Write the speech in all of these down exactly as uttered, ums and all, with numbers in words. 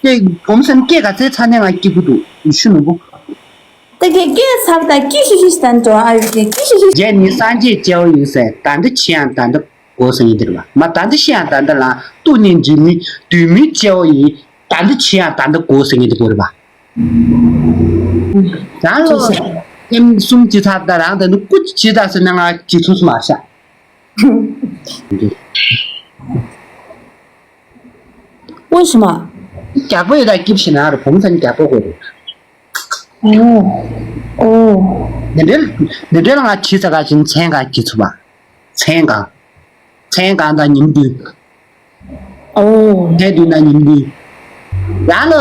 སྐད་བུམ་སེམས་སྐད་ག་ཚད་ཚ་ནས་ང་སྐྱིད་པོ་འདུག་ཤུ་ནུ་བུ། ད་གེ་སྐད་ཚར་ད་སྐྱིད་ཤི་ཤི་ཞིག་དང་འགྲོ་ཨ་ཡོད་གེ་སྐྱིད་ཤི་ཤི། རྗེས་ནི་སངས་རྒྱས་སྐྱེ་བོ་ཡིན་ཟེར་ད་འདི་ཕྱི་ཡང་ད་འདི་གོ་ཟེར་ངེས་འདི་རེད་པ། མ་ད་འདི་ཕྱི་ཡང་ད་འདི་ལ་སྟུག་ནི་འཇིགས་མི་འདུན་མི་སྐྱེ་བོ་ཡིན་ད་འདི་ཕྱི་ཡང་ད་འདི་གོ་ཟེར་ངེས་འདི་གོ་རེད་པ། རང་ལོ་ཨེམ་གསུམ་ཅི་ཚར་ད་རང་ད་འདི་སྐུ་ཅི་ད་ཟེར་ན་ང་ཅི་ཚུགས་སུ་མ་ཤ།为什么？རྒྱག་པོ་ཡོད་ད་སྐྱིབས་ཤི་ན་རུ་བུམ་ཚན་རྒྱག་པོ་དགོས་རེད། ཨོ། ཨོ། འདི་འདྲའི་འདི་འདྲའི་ལ་ང་ཁྱི་ས་ག་ཅིན་མཚན་གང་ཁྱི་ཚུ་བ། མཚན་གང་། མཚན་གང་དང་ཉིན་བདུན། ཨོ། མཚན་བདུན་དང་ཉིན་བདུན། ཡང་ལ་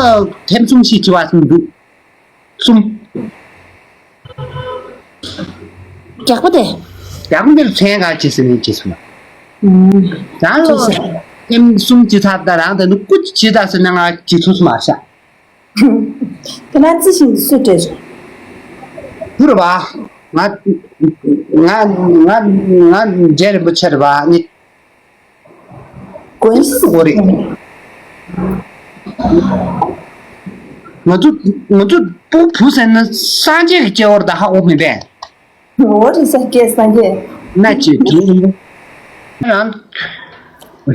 ཐེམ་གསུམ་ཞིག་ཁྱི་བ་གསུམ་འདུག་གསུམ། རྒྱག་པ་དེ། རྒྱག་པ་འདིར་མཚན་གང་ཁྱི་ཟེར་ནས་ཁྱི་ཚུ་བ། ཨུམ། རང་ལ་ཁྱི་ས། ཐེམ་གསུམ་ཁྱི་ཚ་ད་རང་དེ་ནི་སྐུ་ཁྱི་ད་ཟེར་ན་ང་ཁྱི་ཚུ་མ་ཤ། དེ་ན་རྩི་ཤིང་གི་སུ་སྤྲད་རེད། བུ་རེད་པ། ང་ང་ང་ང་རྗེ་རིན་པོ་ཆེ་རེད་པ་ནི། དགོན་ཤི་སུ་གོ་རེད། ང་ཚོ་ང་ཚོ་བུ་བུ་ཟེར་ན་སངས་རྒྱས་ཀྱི་སྐྱེ་བོར་ད་ཧ་གོ་མི་པས། འོ་རེད་ས་སྐྱེ་སངས་རྒྱས། ན་ཅི་དུ་རང་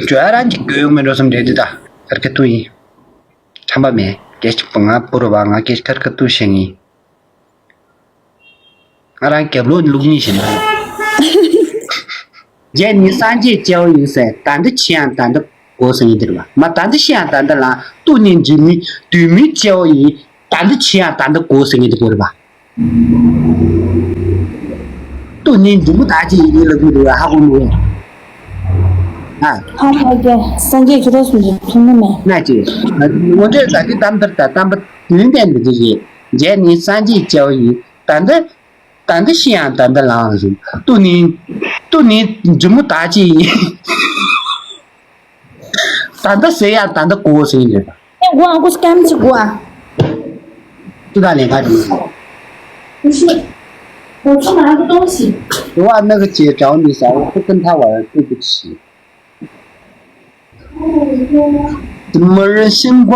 ཇོ་ཡ་རང་གི་དགོས་ཡོང་མི་འགྲོ་བསམ་རེད་འདི་ད་ཨར་ཁེ་ཏུ་ཡིན། ཁྲམ་པ་མེད། སྐད་ཅིག་པོ་ང་པོ་རུ་བ་ང་སྐད་ཁར་ཁ་ཏུ་ཤེས་ངེས། ང་རང་རྒྱབ་ལོགས་ནི་ལུག་གཉིས་ཤིག་ན། རྗེས་ནི་སངས་རྒྱས་སྐྱེ་བོ་ཡིན་ཟེར་ད་འདི་ཕྱི་ཡང་ད་འདི་གོ་ཟེར་ངེས་འདི་རེད་པ། མ་ད་འདི་ཕྱི་ཡང་ད་འདི་ལ་སྟུག་ནི་འཇིགས་མི་འདུན་མི་སྐྱེ་བོ་ཡིན་ད་འདི་ཕྱི་ཡང་ད་འདི་གོ་ཟེར་ངེས་འདི་གོ་རེད་པ། སྟུག་ནི་འབྱུང་པོ་དག་ཅིག་ཡིན་ལ་གུ་རུ་ཧ་གོ་མི་ཡོང་། ཨ། ཧ་ཧ་ཀྱེ་སངས་རྒྱས་ཁྱོད་རང་སུ་འདི་མཐོང་མི་མེད། ན་ཅི། ངོ་སྤྲོད་ད་གི་གཏམ་དར་ད་གཏམ་པ་དུས་གཏན་འདི་ཅི་ཞེས་རྗེས་ནི་སངས་རྒྱས་སྐྱེ་བོ་ཡིན་ད་འདི་ད་འདི་ཤི་ཡང་ད་འདི་ལའང་ཞིག་སྟུག་ནི་སྟུག་ནི་འབྱུང་པོ་དག་ཅིག་ཡིན། ད་ལྟ་ཟེར་ཡ་ད་ལྟ་གོ་ཟེར་ཡིན་རེད། ཨེ་གོ་ཨ་གོ་སྐམ་ཅིག་གོ་ཨ། ཏུ་ད་ལས་ཀ་དེ། 不是，我去拿个东西。 ཨ་ན་ག་ཅེ་ཀྲའོ་ནི་ས་ཨོ་ཁུ་ཀན་ཐ་བ་ཏུ་ཏུ་ཤི། དུ་མ་ར་ཤིན་ཀ་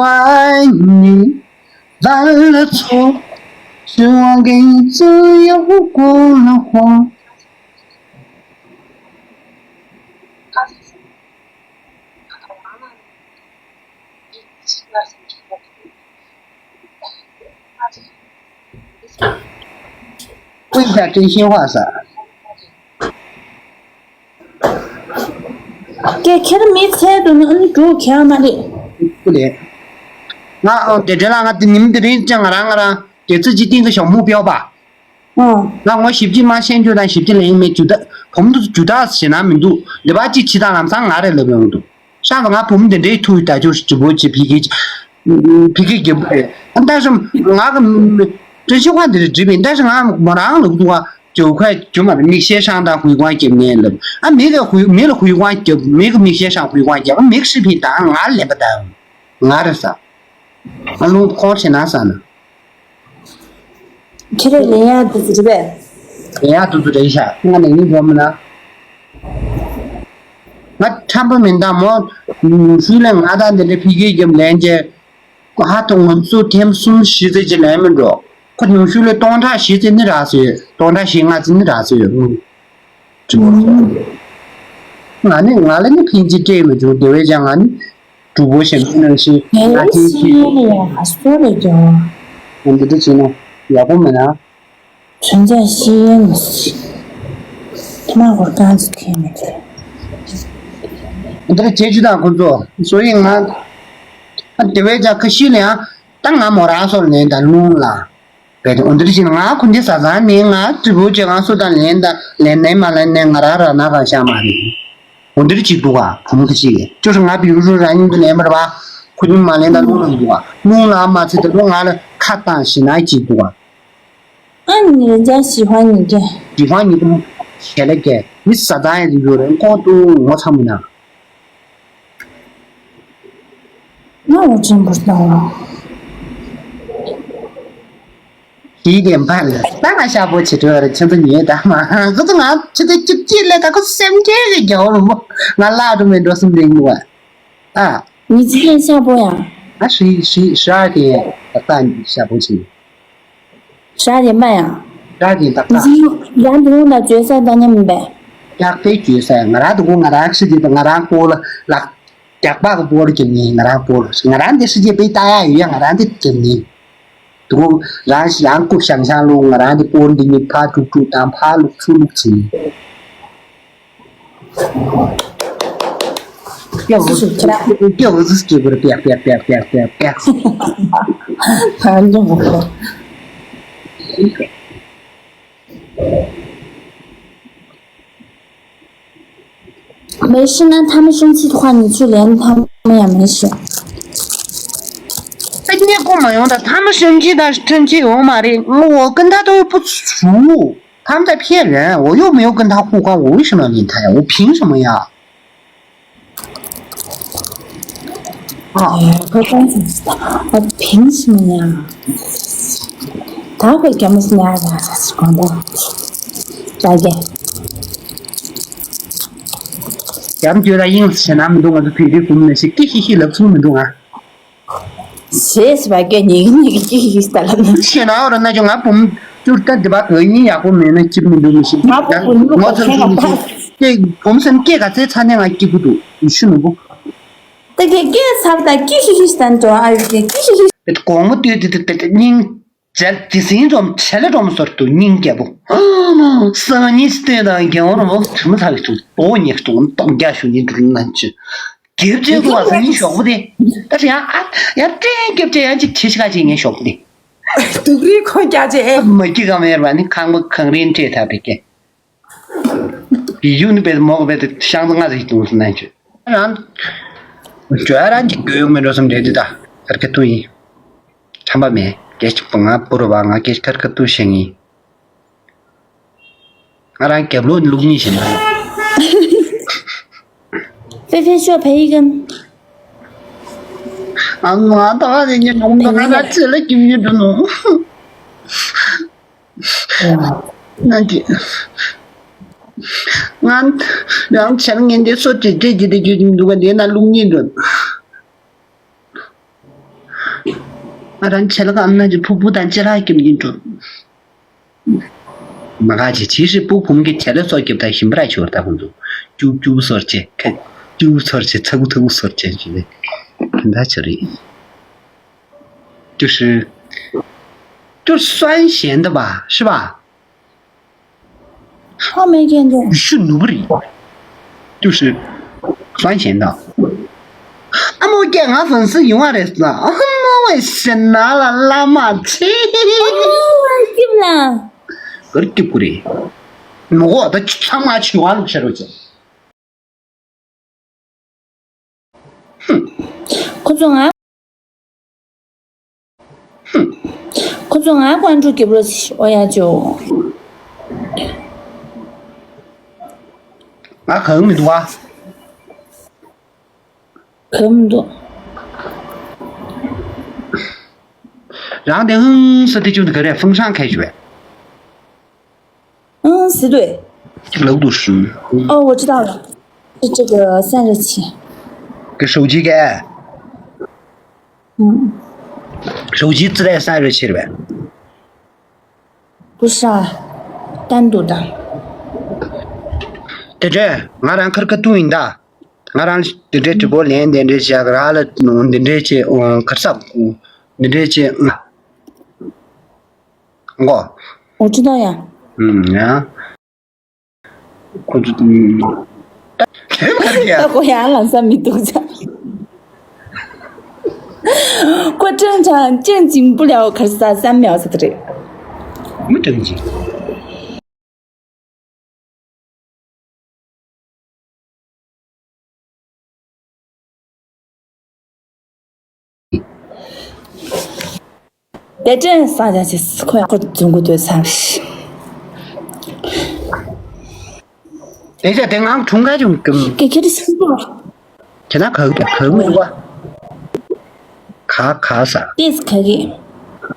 ནི་ད་ལ་ཚོ་ཅུ་ཝང་གི་ཙུ་ཡོ་གོ་ལ་ཧོ། ཀུན་ཀྱང་ཀྲིན་ཤིན་ཧྭ་ས། ཀྱེ་ཁྱེད་མི་ཚད་དུ་ནི་ཨ་ནི་འགྲོ་གལ་མ་རེད། ཀུ་ལེ། ང་ཨ་དེ་འདྲ་ལ་ང་དེ་ཉིན་དེ་རིང་ཅང་ང་རང་ང་རང་དེ་ཚོ་ཅི་ཏིང་གི་ཞོགས་མུ་པེའོ་པ། ཨོ། ང་ངོ་ཞིབ་ཅིག་མ་ཤེས་རྒྱུ་དང་ཞིབ་ཅིག་ལེན་མེད་རྒྱུ་ད་བུམ་དུ་རྒྱུ་དག་ཞེ་ན་མི་འདུག་ལེ་བ་ཅིག་ཕྱི་དང་ལམ་སང་ང་རེ་ལབ་ཡོང་འདུག་ཤང་ང་བུམ་དེ་འདྲའི་ཐུག་ད་ཅུ་ཞིག་ཇི་བོ་ཅི་ཕི་གི་ཕི་གི་གི་བོ་རེད། ཨ་ད་ཞིམ་ང་གི་ཏྲི་ཤི་ཁ་འདི་རེ་འགྲིབ་ཡིན་ད་ཞིམ་ང་མོ་རང་ལབ་འདུག་ཨ་ཇོ་ཁ་ཇོ་མ་མིག་ཤེལ་ཤང་དང་ཧུའི་ཀོང་རྒྱབ་ནས་ལབ་ཨ་མི་གི་ཧུའི་མི་ལ་ཧུའི་ཀོང་རྒྱབ་མི་གི་མིག་ཤེལ་ཤང་ཧུའི་ཀོང་རྒྱབ་ཨ་མིག་ཧྲི་ཕི་དང་ང་ལེན་པ་ད་ང་རེ་ས། ཨ་ལུང་ཁོང་ཆེ་ན་ས་ན། ཁྱེད་རང་ལེན་ཡག་དུ་དུ་རེད་པས། ལེན་ཡག་དུ་དུ་རེད་ཤག་ང་ནས་ཡིན་འགྲོ་མི་ན། ང་ཁྲམ་པ་མིན་ད་མོ། ཉུང་ཤུལ་ལས་ང་དང་འདི་འདྲ་ཕི་གེ་རྒྱབ་ལེན་རྗེས། ཧ་ཏུ་ང་ཚོ་ཐེམ་གསུམ་བཞི་ཙེ་ཅི་ལེན་མི་འགྲོ། ཁོ་ཉུང་ཤུལ་ལས་སྟོང་ཕྲག་བཞི་ཙེ་ནི་རག་སོ་ཡོད་སྟོང་ཕྲག་བཞི་ལྔ་ཙེ་ནི་རག་སོ་ཡོད་ཨུ། ཅི་མོ། ང་ནི་ང་ལ་ནི་ཕིན་ཅི་སྤྲད་མི་བྱུང་དེ་བས་ཀྱང་ང་ནི། གྲུ་བོ་ཞིམ་པོ་ནང་བཞིན་ང་ཅིའི་ཕྱིར། ཡ་སོ་རེ་རྒྱོ། འདི་འདྲ་བྱས་ན་ཡག་པོ་མེད་ན། དྲན་ཆ་ཤེས་ཡོན་ཐ་མ་གོར་གང་ཚོད་ཐེན་མེད་དེ། འདི་འདྲ་བྱེད་རྒྱུ་དང་ཁོ་ཚོ་སོ་ཡིན་ང་། ཨ་དེ་བས་ཀྱང་ཁ་ཤས་ལ་ཡང་ད་ང་མོ་རང་སོར་ནས་ད་ལུང་ལ། བས་ཏེ་འོ་འདིར་ཕྱིན་ང་ཁོ་འདི་ཟ་ཚང་མིན་ང་དྲི་བོ་བྱེད་ང་སུ་དང་ལེན་དང་ལེན་ནས་མ་ལེན་ནས་ང་རང་རང་ན་གང་ཤ་མ་རེད། འོ་འདིར་ཅིག་འདུག་ག་བུ་མོ་ཁ་ཅིག་ཅོ་ཧྲ་ང་བི་རུ་རུ་རང་ཉིད་དུ་ལེན་མར་བ་ཁོ་ཉིད་མ་ལེན་དང་ལུང་ལ་འདུག་ག་ལུང་ལ་མ་ཚེ་དེ་ལུང་ང་ལ་ཁ་བཏང་ཞིག་ན་ཅིག་འདུག་ག་ཨ་ནི་རེ་འཇའ་ཞི་བ་ཉིད་ཀྱི། ཞི་བ་ཉིད་ཀྱི་ཞལ་ལ་སྐྱེ་མི་ཟ་ཚང་ཡང་ཡོད་རེད་ཁོང་དུ་ངོ་ཚ་མི་ན། ང་འོ་ཆེན་པོ་སྣང་བ། དེའི་དེ་འཕར་ལ་ད་ང་ཤ་པོ་བྱེད་འགྲོ་རེད་ཁྱེད་ཚོ་ཉེས་ད་མ་ང་ཚོ་ང་ཁྱེད་ཚོ་སྐྱིད་སྐྱིད་ལས་ད་ཁོ་སེམས་ཁྲལ་གི་རྒྱ་བོ་རུ་མོ་ང་བརླག་འགྲོ་མེད་འགྲོ་སེམས་རིང་ལུ་བ་ཨ། ཉི་ཚེ་ལས་ཤ་པོ་ཡང་ ཨ་ཧྲི་ཧྲི་ཧྲ་གི་ཏག་ཏག་ཤ་བོ་ཆེ། ཧྲ་རེད་མ་ཡང་། ཧྲ་གི་ཏག་ཏག་རང་དེ་ནང་ལ་བཅོས་ས་ད་ཉམས་མིན་པས། ཡག་པའི་བཅོས་ས་ང་རང་དེ་གོ་ང་རང་ཧྲི་གི་ང་རང་སྤོ་ལ་ལག་རྒྱག་པ་གི་སྤོ་ལ་གྱིབ་ནི་ང་རང་སྤོ་ལ་ང་རང་དེ་ཧྲི་གི་པའི་ཏ་ཡ་ཡོད་ཡ་ང་རང་དེ་གྱིབ་ནི། དེ་གོ་རང་ཞི་ཡང་ཀུ་ཤང་ཤང་ལུ་ང་རང་དེ་སྤོ་འདི་ནི་ཕ་ཀྲུག་ཀྲུག་དང་ཕ་ལུག་ཚུ་ལུག་ཚུ། སྐྱེ་བོ་སྐྱེ་བོ་སྐྱེ་བོ་སྐྱེ་བོ་པེག་པེག་པེག་པེག་པེག་པེག 没事呢，他们生气的话，你去连他们也没事。 ཨ་ནི་ཁོ་མ་ཡོང་ད་ཐ་མ་ཧྲིན་ཅི་དང་ཧྲིན་ཅི་ཡོང་མ་རེད། ངོ་བོ་ཀུན་ད་ཏོ་པུ་ཚུ། 他们在骗人，我又没有跟他互关，我为什么要理他呀？我凭什么呀？啊，哎，快关心死他！我凭什么呀？他会给我们拿啥子光的？再见。 ཡང་བརྗོད་ལ་དབྱིངས་སུ་ཞེ་ན་མི་འདུག་ང་ཚོ་བོད་རིགས་བུ་མོ་ནས་ཤིག་ཀི་ཤི་ཤི་ལབ་ཚུལ་མི་འདུག་ང་། ཞེས་སི་བ་སྐད་ཉིག་ཉིག་ཀི་ཤི་ཤི་ལབ་ན། ཞེ་ན་འོ་ར་ན་ཅོ་ང་བུ་མོ་ཅུར་ཏན་དེ་བ་གོ་ཡིན་ཡག་པོ་མེད་ན་སྐྱིད་མི་འདུག་མི་ཤི། ང་བུ་མོ་ང་ཚོ་ཁྱེད་ཀ་ད་ཀི་བུ་མོ་སེམས་སྐད་ག་ཚད་ཚ་ནས་ང་སྐྱིད་པོ་འདུག་ཡུ་ཤུ་ནུ་བུ། ད་ཀི་སྐད་ཚ་བ་ད་ཀི་ཤི་ཤི་ལབ་ན་ཅོ་ཨ་ཡུ་ཀི་ཤི་ཤི། དགོང་མོ་ལྟོས་དེ་དེ་དེ་སྙིང་། མཇལ་དེ་སིན་འཛོམས་བྱེད་ལ་འགྲོ་མ་ཟོར་དུ་སྙིང་རྒྱལ་པོ། སང་ཉིན་སྟོན་དང་རྒྱལ་བོ་རོ་དྲི་མ་ཚ་བའི་ཚུལ་ཏོ་ཉེག་ཏོ་ཏོང་རྒྱ་ཞུ་ཉིན་དུ་ན་ཅི། རྒྱབ་ཅེ་གོ་བ་སང་ཉིན་ཞོག་པོ་དེ། ད་ཡང་ཨ་ཡང་ཏྲེན་རྒྱབ་ཅེ་ཡང་ཅིག་ཆེ་ཤ་ཅིག་ངས་ཞོག་པོ་དེ། སྡུག་རུས་ཁོ་རྒྱ་ཅེ། མ་སྐྱིད་ག་མེར་བ་ནི་ཁང་པ་གང་རིན་སྤྲད་ཐབས་རེད་ཀྱེ། ཡུ་ནི་བེད་མོག་བེད་ཤང་ཏུ་ང་ཟིག་ཏུ་སུ་ནན་ཆུ། རང་། ཇོ་ཡ་རང་གི་གོས་ཡོང་མི་འགྲོ་སམ་རེད་དེ་ད་ཨར་ཀ་ཏུ་ཡིན། ཁྲམ་པ་མེད་སྐད་ཅིག་པོ་ང་པུ་རུ་བ་ང་སྐད་ཁར་ཀ་ཏུ་ཤེས་ངེས། ང་རང་རྒྱབ་ལོགས་ནི་ལུག་གཉིས་ཤེས་མ་རེད། ཕེ་ཕེ་ཤོ་ཕེ་ཡི་གན། ཨ་ང་ད་ག་རེ་ཉན་ནོ་ང་ང་ཚེ་ལ་ཀྱིམ་ཡོད་འགྲོ་ནོ། ང་གི་ང་རང་ཆེར་ངན་དེ་སོ་ཏྲེ་ཏྲེ་ཀྱི་དེ་རྒྱུད་འདུག་ག་དེ་ན་ལུག་གཉིས་འགྲོ། ང་རང་ཆེ་ལ་ཀ་ཨམ་ན་ཅི་ཕུ་ཕུ་དང་ཅི་ར་ཀྱིམ་ཡིན་འགྲོ། མ་ག་ཅི་ཅི་ཧྲི་པུ་ཕུམ་གི་ཆེ་ལ་སོ་ཀྱིབ་དང་ཞིམ་པ་ར་ཆོར་ད་ཁོང་ཚོ་ཀྱུ་ཀྱུ་སོར་ཆེ་ཁ་ཀྱུ་སོར་ཆེ་ཚ་གུ་ཚ་གུ་སོར་ཆེ་ཞུ་ལེ་ད་ཆ་རེད། 就是就是酸咸的吧，是吧？ 后面见过。 是奴隶，就是酸咸的。ཨ་མོ་ཀྱེ་ང་粉丝་ཡོང་བ་རེད་ཟེར། ཨ་མོ་བའི་ཞེ་ན་ལ་བླ་མ་ཆེ། ཨ་མོ་བའི་སྐྱིབས་ལ། གར་སྐྱིབས་ཀུ་རེད། མོ་གོ་ད་ཚང་མ་ཆེ་བ་ལུག་ཤ་རོ་ཅེ། ཁོ་ཚོ་ང་ཁོ་ཚོ་ང་ཀོན་ཀྲུ་གེབ་རོ་ཨོ་ཡ་ཅོ། ང་གང་མི་འདུག་ཨ། གང་མི་འདུག་རང་དེ་ཧང་ས་དེ་ཅུང་དེ་ག་རེ་ཧྥང་ཧྲང་ཁ་ཞུ་བས། 嗯，是对。 ལག་ཏུ་ཧྲུལ། 哦，我知道了，是这个散热器。 གི་ཧྲུའུ་ཅི་གས། 嗯。 ཧྲུའུ་ཅི་ཙི་རེ་སན་རེ་ཕྱིར་བས། 不是啊，单独的。 དེ་འདྲས་ང་རང་ཁར་ཁ་ཏུ་ཡིན་ད། ང་རང་དེ་འདྲས་དྲི་བོ་ལན་དེ་འདྲས་བྱ་ག་ར་ལ་འདི་འདྲས་བྱེད་ཁར་ས་འདི་འདྲས་བྱེད། 我知道呀。 ཁོ་ཚོ་དེ་མ་རེད་ཡ། ད་ཁོ་ཡང་ལ་བསམ་མི་འདུག་ཅག་ཁོ་ཀྲང་ཅང་ཅང་ཅིང་པུ་ལའོ་གར་ས་བསམ་མེད་ཟེར་རེད། མི་ཀྲང་ཅིང་། དེ་དྲན་ས་ཡ་ཞིག་ཁོ་ཡང་ཁོ་འཛུམ་གུ་དོད་ཚར། དེ་ཚེ་དེ་ངང་འཁྲུངས་ཁ་བྱུང་གི། ཀེ་ཁེ་རི་སུ་པོ། དེ་ན་གག་གག་མི་འདུག་ག་ག་ག་ས། ཏེས་ག་གི།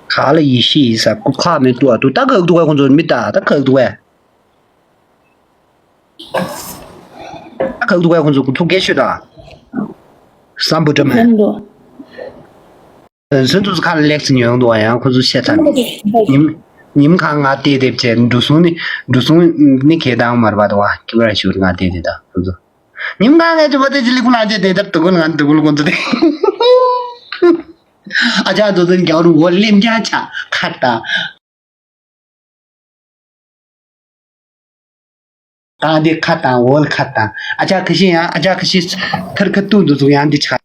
ག་ལ་ཡི་ཤི་ཡི་ས་ཀུ་ཁ་མི་འདུག་ག་འདུག་ད་གག་འདུག་ག་ཁོང་ཚོ་མི་ད་ད་གག་འདུག་ག་ད་གག་འདུག་ག་ཁོང་ཚོ་ཐུག་གེ་ཤོད་ད། སམ་བུ་ཏྲ་མེ། ཁོང་ཚོ། ཚོ་ཚོ་ཁ་ལ་ལེགས་སུ་ཉོན་འདུག་བ། ཡང་ཁོ་ཚོ་བཤད་ཚར། ཉིན་ཉིན་གང་ང་བལྟས་བལྟས་བྱས། འགྲོ་སོང་ནི་འགྲོ་སོང་ནི་ཁེ་དང་མར་བ་དང་བ་ཁྱི་བར་ཞུ་ང་བལྟས་བལྟས་དང་ཁོ་ཚོ། ཉིན་གང་ངས་ཅི་བ་དེ་ཅི་ལི་ཁུ་ལ་ཅེ་དེ་ལྟར་དུ་ཀུན་ང་དུ་ཀུན་ཀུན་ཚོ་དེ། ཨ་ཅག་དུ་དུ་རྒྱག་རུ་འོ་ལེམ་རྒྱག་ཆ་ཁ་ཏ། དང་དེ་ཁ་དང་འོལ་ཁ་དང་། ཨ་ཅག་ཁ་ཤི་ཡང་ཨ་ཅག་ཁ་ཤི་ཐར་ཁ་ཏུ་འདུ་ཚུགས་ཡང་འདི་ཆགས།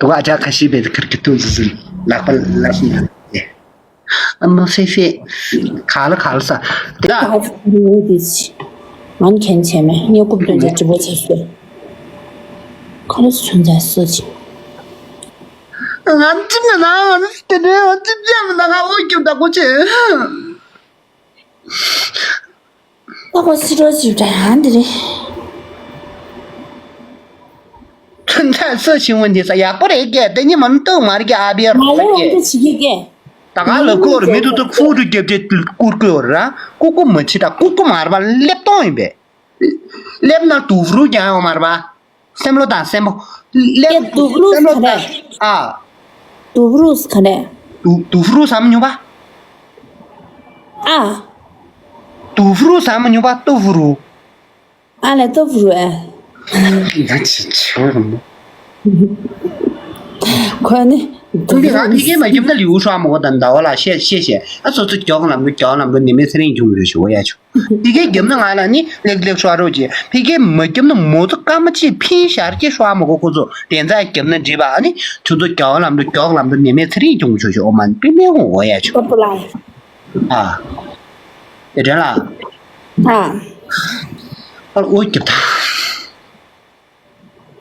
དུ་ཨ་ཅག་ཁ་ཤི་བེད་ཁར་ཁ་ཏུ་འདུ་ཚུགས་ལག་པ་ལ་ཤི་ཡང་། ཨ་མ་ཧྥེ་ཧྥེ། ག་ལ་ག་ལ་ས། དེ་ད། ང་མཁྱེན་བྱས་མེད་ངས་རྐུབ་སྟོན་ཅིག་སྒྲིག་པོ་བྱས་སོ། ཁ་ལ་སུན་ཙམ་སོ་ཅིག་ང་ཅི་མི་ན་ང་དེ་འདྲའི་ང་ཅི་བྱས་མི་ན་ང་འོ་སྐྱོབ་ད་གོ་ཆེ། ཨ་ཁོ་སི་རོ་ཅིག་འདྲ་ཡང་འདི་རེད། ཚུན་ཚ་སུ་ཞིང་བོ་འདི་ས་ཡག་པོ་རེད་ཀྱེ། དེ་ཉི་མ་ནི་སྟོད་མར་གྱི་ཨ་བི་ཡར་ང་ལོ་ཡང་ཀྱེ། འདི་བྱེད་ཀྱི་ཀྱེ། ད་ག་ལ་ཁོ་རུ་མི་དུ་དུ་ཁུ་རུ་རྒྱབ་ཅེ་ཀུར་ཀུ་ཡོར་ར། ཀུ་ཀུ་མ་ཆི་ད་ཀུ་ཀུ་མར་བ་ལེབ་གཏོང་ཡིན་པས། ལེབ་ན་དུ་རུ་རྒྱང་ཡོང་མར་བ། སེམས་བློ་དང་སེམས་པོ། ལེབ་ཀྱེ་དུ་རུ་སེམས་བློ་ས་དང་རེད། ཨ། དུ་རུ་ས་ག་རེད། དུ་དུ་རུ་སམ་ཉུ་བ། ཨ། དུ་རུ་སམ་ཉུ་བ་དུ་རུ། ཨ་ལས་ཏོ་བུ་རུ་ཨ། ང་ཅི་ཆེ་བ་རུ་མོ། ཁོ་ནི། ཁོང་གིས་ང་ཕ་གིའི་མ་ཁྱིམ་ན་ལིའུ་ཧྲ་མོ་གོ་དང་ཟླ་བ་ལ་བཤད་བཤད་བཤད། ཨ་སོ་སོ་མགྱོགས་ལམ་དུ་མགྱོགས་ལམ་དུ་ནི་མེ་ཚེ་རིང་འབྱུང་རུ་ཞུ་བ་ཡ་ཆུ། ཕ་གིའི་རྒྱབ་ན་ང་ལ་ནི་ལེགས་ལེགས་ཧྲ་རོ་ཅེ། ཕ་གིའི་མ་རྒྱབ་ན་མོ་ཚོ་སྐར་མ་གཅིག་ཕིན་ཤར་གྱི་ཧྲ་མོ་གོ་ཁོ་ཚོ་དེ་ཚ་རྒྱབ་ན་འགྲིབ་པ། ཨ་ནི་ཁྱོད་ཚོ་མགྱོགས་ལམ་དུ་མགྱོགས་ལམ་དུ་ནི་མེ་ཚེ་རིང་འབྱུང་ཞུ་ཞུ། ཨོ་མ་པི་མེ་འོ་ཡ་ཆུ། ཨ། དེ་དྲན་ལ། ཨ། ཨ་ལ་འོ་རྒྱབ་ད།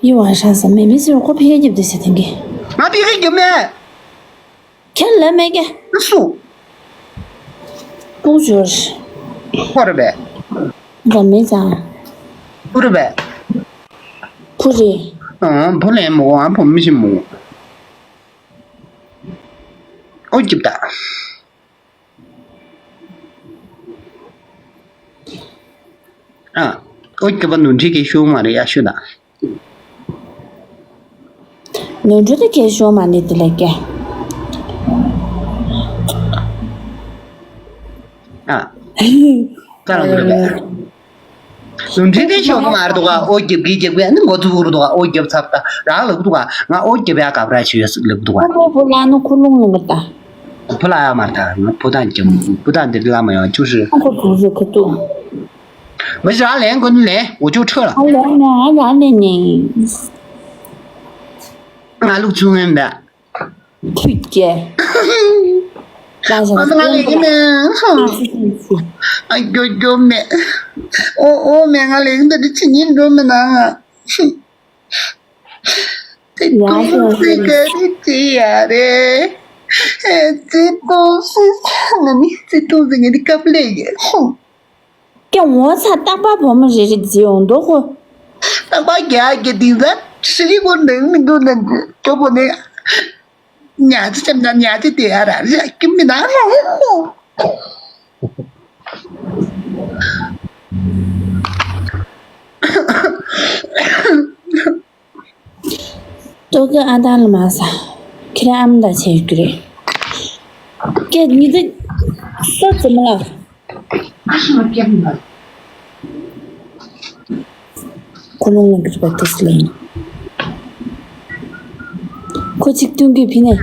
ཡི་བ་ཧྲ་ས་མེ་མི་སི་རོ་ཁོ་ཕི་ཡ་རྒྱབ་དེ་ཟེར་ཐེང་གི། ང་ཕི་ཡ་རྒྱབ་མེད། ཁྱེད་ལ་མེད་གི། ཨ་སུ། པུ་ཇོར། ཁོ་རེ་བས། ར་མེད་ཙང་། པུ་རེ་བས། པུ་རེ། ཨང་བུ་ལེན་མོ་ཨང་བུ་མི་ཤི་མོ། འོ་རྒྱབ་ད། ཨ། ཨོ་སྐྱོ་པ་ནོར་འཁྲུལ་གྱི་ཤོག་མ་རེད་ཡ་ཤོད་ད། ནོར་འཁྲུལ་དེ་གའི་ཤོག་མ་ནི་དེ་ལས་ཀྱེ། ཨ། ཀ་རང་རེད་པས། ནོར་འཁྲུལ་དེ་ཤོག་མ་རེད་འདུག་ག་ཨོ་རྒྱབ་ཀྱི་རྒྱབ་ཀྱི་ནི་མགོ་ཚུགས་རེད་འདུག་ག་ཨོ་རྒྱབ་ཚར་ད་རང་ལབ་འདུག་ག་ང་ཨོ་རྒྱབ་ཡ་ག་བར་ཆུ་ཡོད་ལབ་འདུག་ག་ཁོ་བོ་ལ་ནི་ཁུ་ལུང་ཡོང་གི་ད། བུ་ལ་ཡ་མར་ཐག་ང་བུ་དང་ཀྱང་བུ་དང་འདིར་ལ་མ་ཡོང་བཅུ་ཧྲི། ཁོ་བུ་རུ་ཁུ་ཏུ། མི་ཞག་ལན་ཀུན་ལན་འུ་ཅུ་ཁྲོད་ལ། ཨ་ལ་ནི་ཨ་ལ་ནི་ནི། ང་ལུག་ཆུང་ངན་འདའ། ཐུག་ཀྱེ། ལ་ཞག་ཨ་ང་ལས་ཀྱི་ནི། ཨ་རྒྱོ་རྒྱོ་མེ། ཨོ་ཨོ་མེ་ང་ལས་ཀྱི་འདི་ཕྱི་ཉིན་འགྲོ་མི་ན་ང་། ཚེ་ཐུང་ཚེ་ག་རེ་བྱེད་ཡ་རེད། ཚེ་ཐུང་ཚེ་ང་ནི་ཚེ་ཐུང་ཚེ་ངས་འདི་སྐབས་ལས་ཡ་ཧོ། ཀྱང་ངོ་ཚ་རྟག་པར་བུ་མོ་རེ་རེ་བརྗེ་ཡོང་འདུག་གོ་རྟག་པར་རྒྱ་རྒྱ་དེང་སང་ཧྲི་རི་གོ་ནང་མི་འདུག་ན་ཅོ་པོ་ནས། ཉ་ཚི་ཅམ་ན་ཉ་ཚི་དེ་ཨ་ར་ར་ཀི་མི་ན་ར་ཧོ། ཏོ་གི་ཨ་དང་ལ་མ་ས། ཁྱེད་རང་ཨ་མ་དང་བྱེད་རྒྱུ་རེད། སྐད་ཉི་ཟེར། སོ་ཙི་མ་ལ། ཁོ་ལོང་ལ་གི་པ་ཏི་སི་ལེན། ཁོ་ཅིག་ཏུང་གི་ཕི་ནས།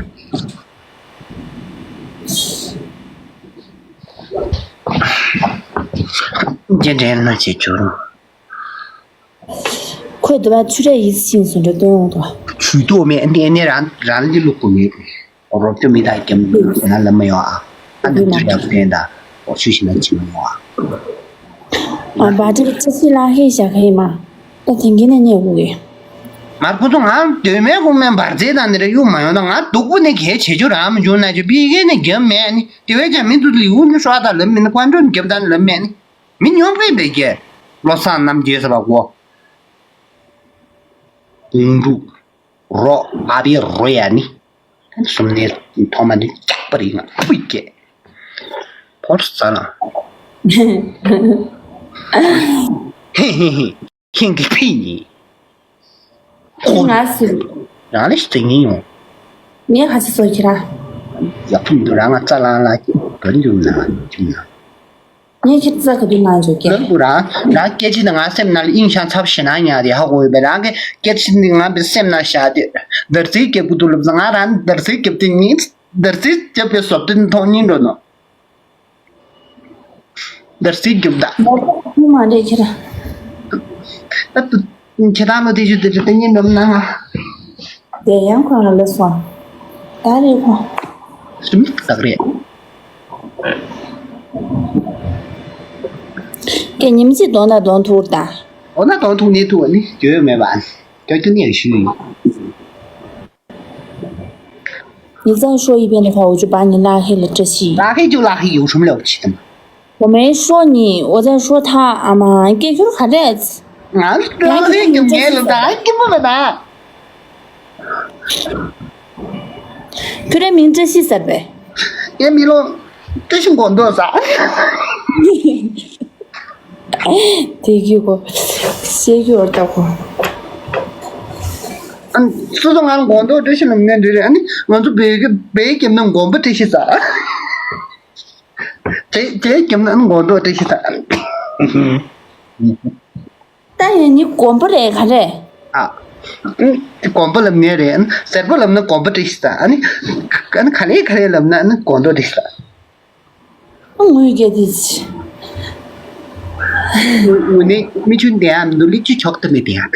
རྒྱན་འདྲེན་ན་བྱེད་རྒྱུ། ཁོས་དུ་བ་ཆུ་ར་ཡིད་ཆེས་སུ་འགྲོ་སྟོན་འོང་དོ། ཆུ་ཏོ་མེད་ཨ་ནི་ཨ་ནི་རང་རང་ལི་ལུག་གོ་མེད། རོགས་སྐྱོ་མི་དང་རྒྱམ་ན་ལ་མ་ཡོང་ཨ། ཨ་ནི་ཆུ་ཡག་ཕན་དང་འོ་ཆུ་ཞིག་ན་ཆི་མ་ཡོང་ཨ། ཨ་བ་ཏི་ཅི་སི་ལ་ཧེ་ཤ་ཁ་ཡི་མ། ད་དེང་གི་ནས་ཉེ་བོ་གི། མར་ཁོ་ཚོ་ང་དོན་མེད་དགོང་མེད་འབར་རྫས་དང་ནི་རེ་གཡུག་མ་ཡོང་ད་ང་སྡུག་པོ་ནས་གལ་ཆེ་ཆུ་རང་མི་འབྱུང་ན་ཆུ་པི་གེ་ནས་རྒྱབ་མེད་ཨ་ནི་དེ་བས་ཀྱང་མི་ཚོ་ལིའུ་ནི་ཧྲ་དང་ལབ་མིན་ཀོན་ཀྲོན་རྒྱབ་དང་ལབ་མེད་ཨ་ནི། མི་ཉོ་པའི་བེ་ཀེ། བློ་བཟང་རྣམ་རྒྱལ་ཟེར་བ་གོ། ཀོང་ཀྲུག་རོ་ཨ་བི་རོ་ཡ་ནི། གསུམ་ནས་ཐོག་མ་ནི་སྐྱག་པ་རིག་ང་ཕུད་ཀེ། ཕོར་ས་ལ། ཧེ་ཧེ་ཧེ། ཁེང་གི་ཕི་ནི། ང་ཟེར། རང་ལས་ཤིག་དྲན་ཡིན་ཡོང་། ངས་ཁ་ཆེ་བཟོ་ཁྱེད་ར། ཡག་པོ་མི་འདུག་རང་ང་རྩ་ལང་ལ་ག་འཇུག་ན་འཇུག་ན། ངས་ཁྱེད་རྩ་ག་དུས་ལང་འཇོག་གི། ཡང་ཁུ་རང་རང་སྐད་ཆ་ནི་ང་སེམས་ནང་ལ་དབྱིངས་ཤང་ཚབ་ཞེ་ན་ཉག་རེ་ཧ་གོ་ཡོད་པས། རང་གི་སྐད་ཆ་ནི་ང་བའི་སེམས་ནང་བཞག་དེ་དར་ཚིག་རྒྱབ་གི་འདུག་ལབ་ཙང་ང་རང་དར་ཚིག་རྒྱབ་དེ་ཉིད་དར་ཚིག་རྒྱབ་པའི་བཟོ་ལྟ་མཐོང་སྙིང་འདོད་ནོ། དར་ཚིག་རྒྱབ་ད། མ་རེད་ཁྱེད་ར། ད་དུ་ཁྱེད་རང་ལོ་དེ་ཞུ་དེ་རེད་དེ་ཉིན་འདོམ་ན་ང་། དེ་ཡང་ཁོ་རང་ལ་སོང་། ད་རེད་ཁོ། རིམ་བཏགས་རེད། ཀྱེ་ཉིམ་ཚིག་གདོང་ན་གདོང་ཐུག་ད། འོ་ན་གདོང་ཐུག་ནས་ཐུག་ནི་འགྱོད་ཡོད་མེད་པ། རྒྱག་རྒྱུ་ནས་ཞུས་ཡིན། 你再说一遍的话，我就把你拉黑了，这是。拉黑就拉黑，有什么了不起的嘛？我没说你，我在说他，阿妈，你给就是卡在。俺说黑就没了，咱根本没拿。 ཁྱོད་རའི་མིང་བཀྲ་ཤིས་ཟེར་པས། ངའི་མིང་ལོ་བཀྲ་ཤིས་མགོ་འདོགས་ཟེར། དེ་གི་གོ། ཤེས་ཀྱི་བར་ལྟ་གོ། ཨ་ནི་སོ་སོ་ང་ལ་མགོ་འདོགས་བཀྲ་ཤིས་ལབ་ནས་འདྲ་རེད། ཨ་ནི་ང་ཚོ་བོད་ཀྱི་བོད་ཀྱི་ནང་མགོན་པོ་བཀྲ་ཤིས་ཟེར། དེ་དེ་རྒྱབ་ན་མགོ་འདོགས་བཀྲ་ཤིས་ཟེར། ད་ཡིན་ནི་མགོན་པོ་རེད་ག་རེད། ཨ། དགོན་པོ་ལབ་ནི་རེད། སེར་པོ་ལབ་ན་དགོན་པོ་བཀྲ་ཤིས་ཟེར། ཨ་ནི་ཨ་ནི་ག་ལེ་ག་ལེ་ལབ་ན་ཨ་ནི་མགོ་འདོགས་བཀྲ་ཤིས་ཟེར། ཨ་ངོས་རྒྱལ་དེ་ཅི། ངུ་ནི་མི་ཆུན་དེ་ཡང་མི་འདུག་ལིག་ཆུ་ཆོག་ཏུ་མི་དེ་ཡང་།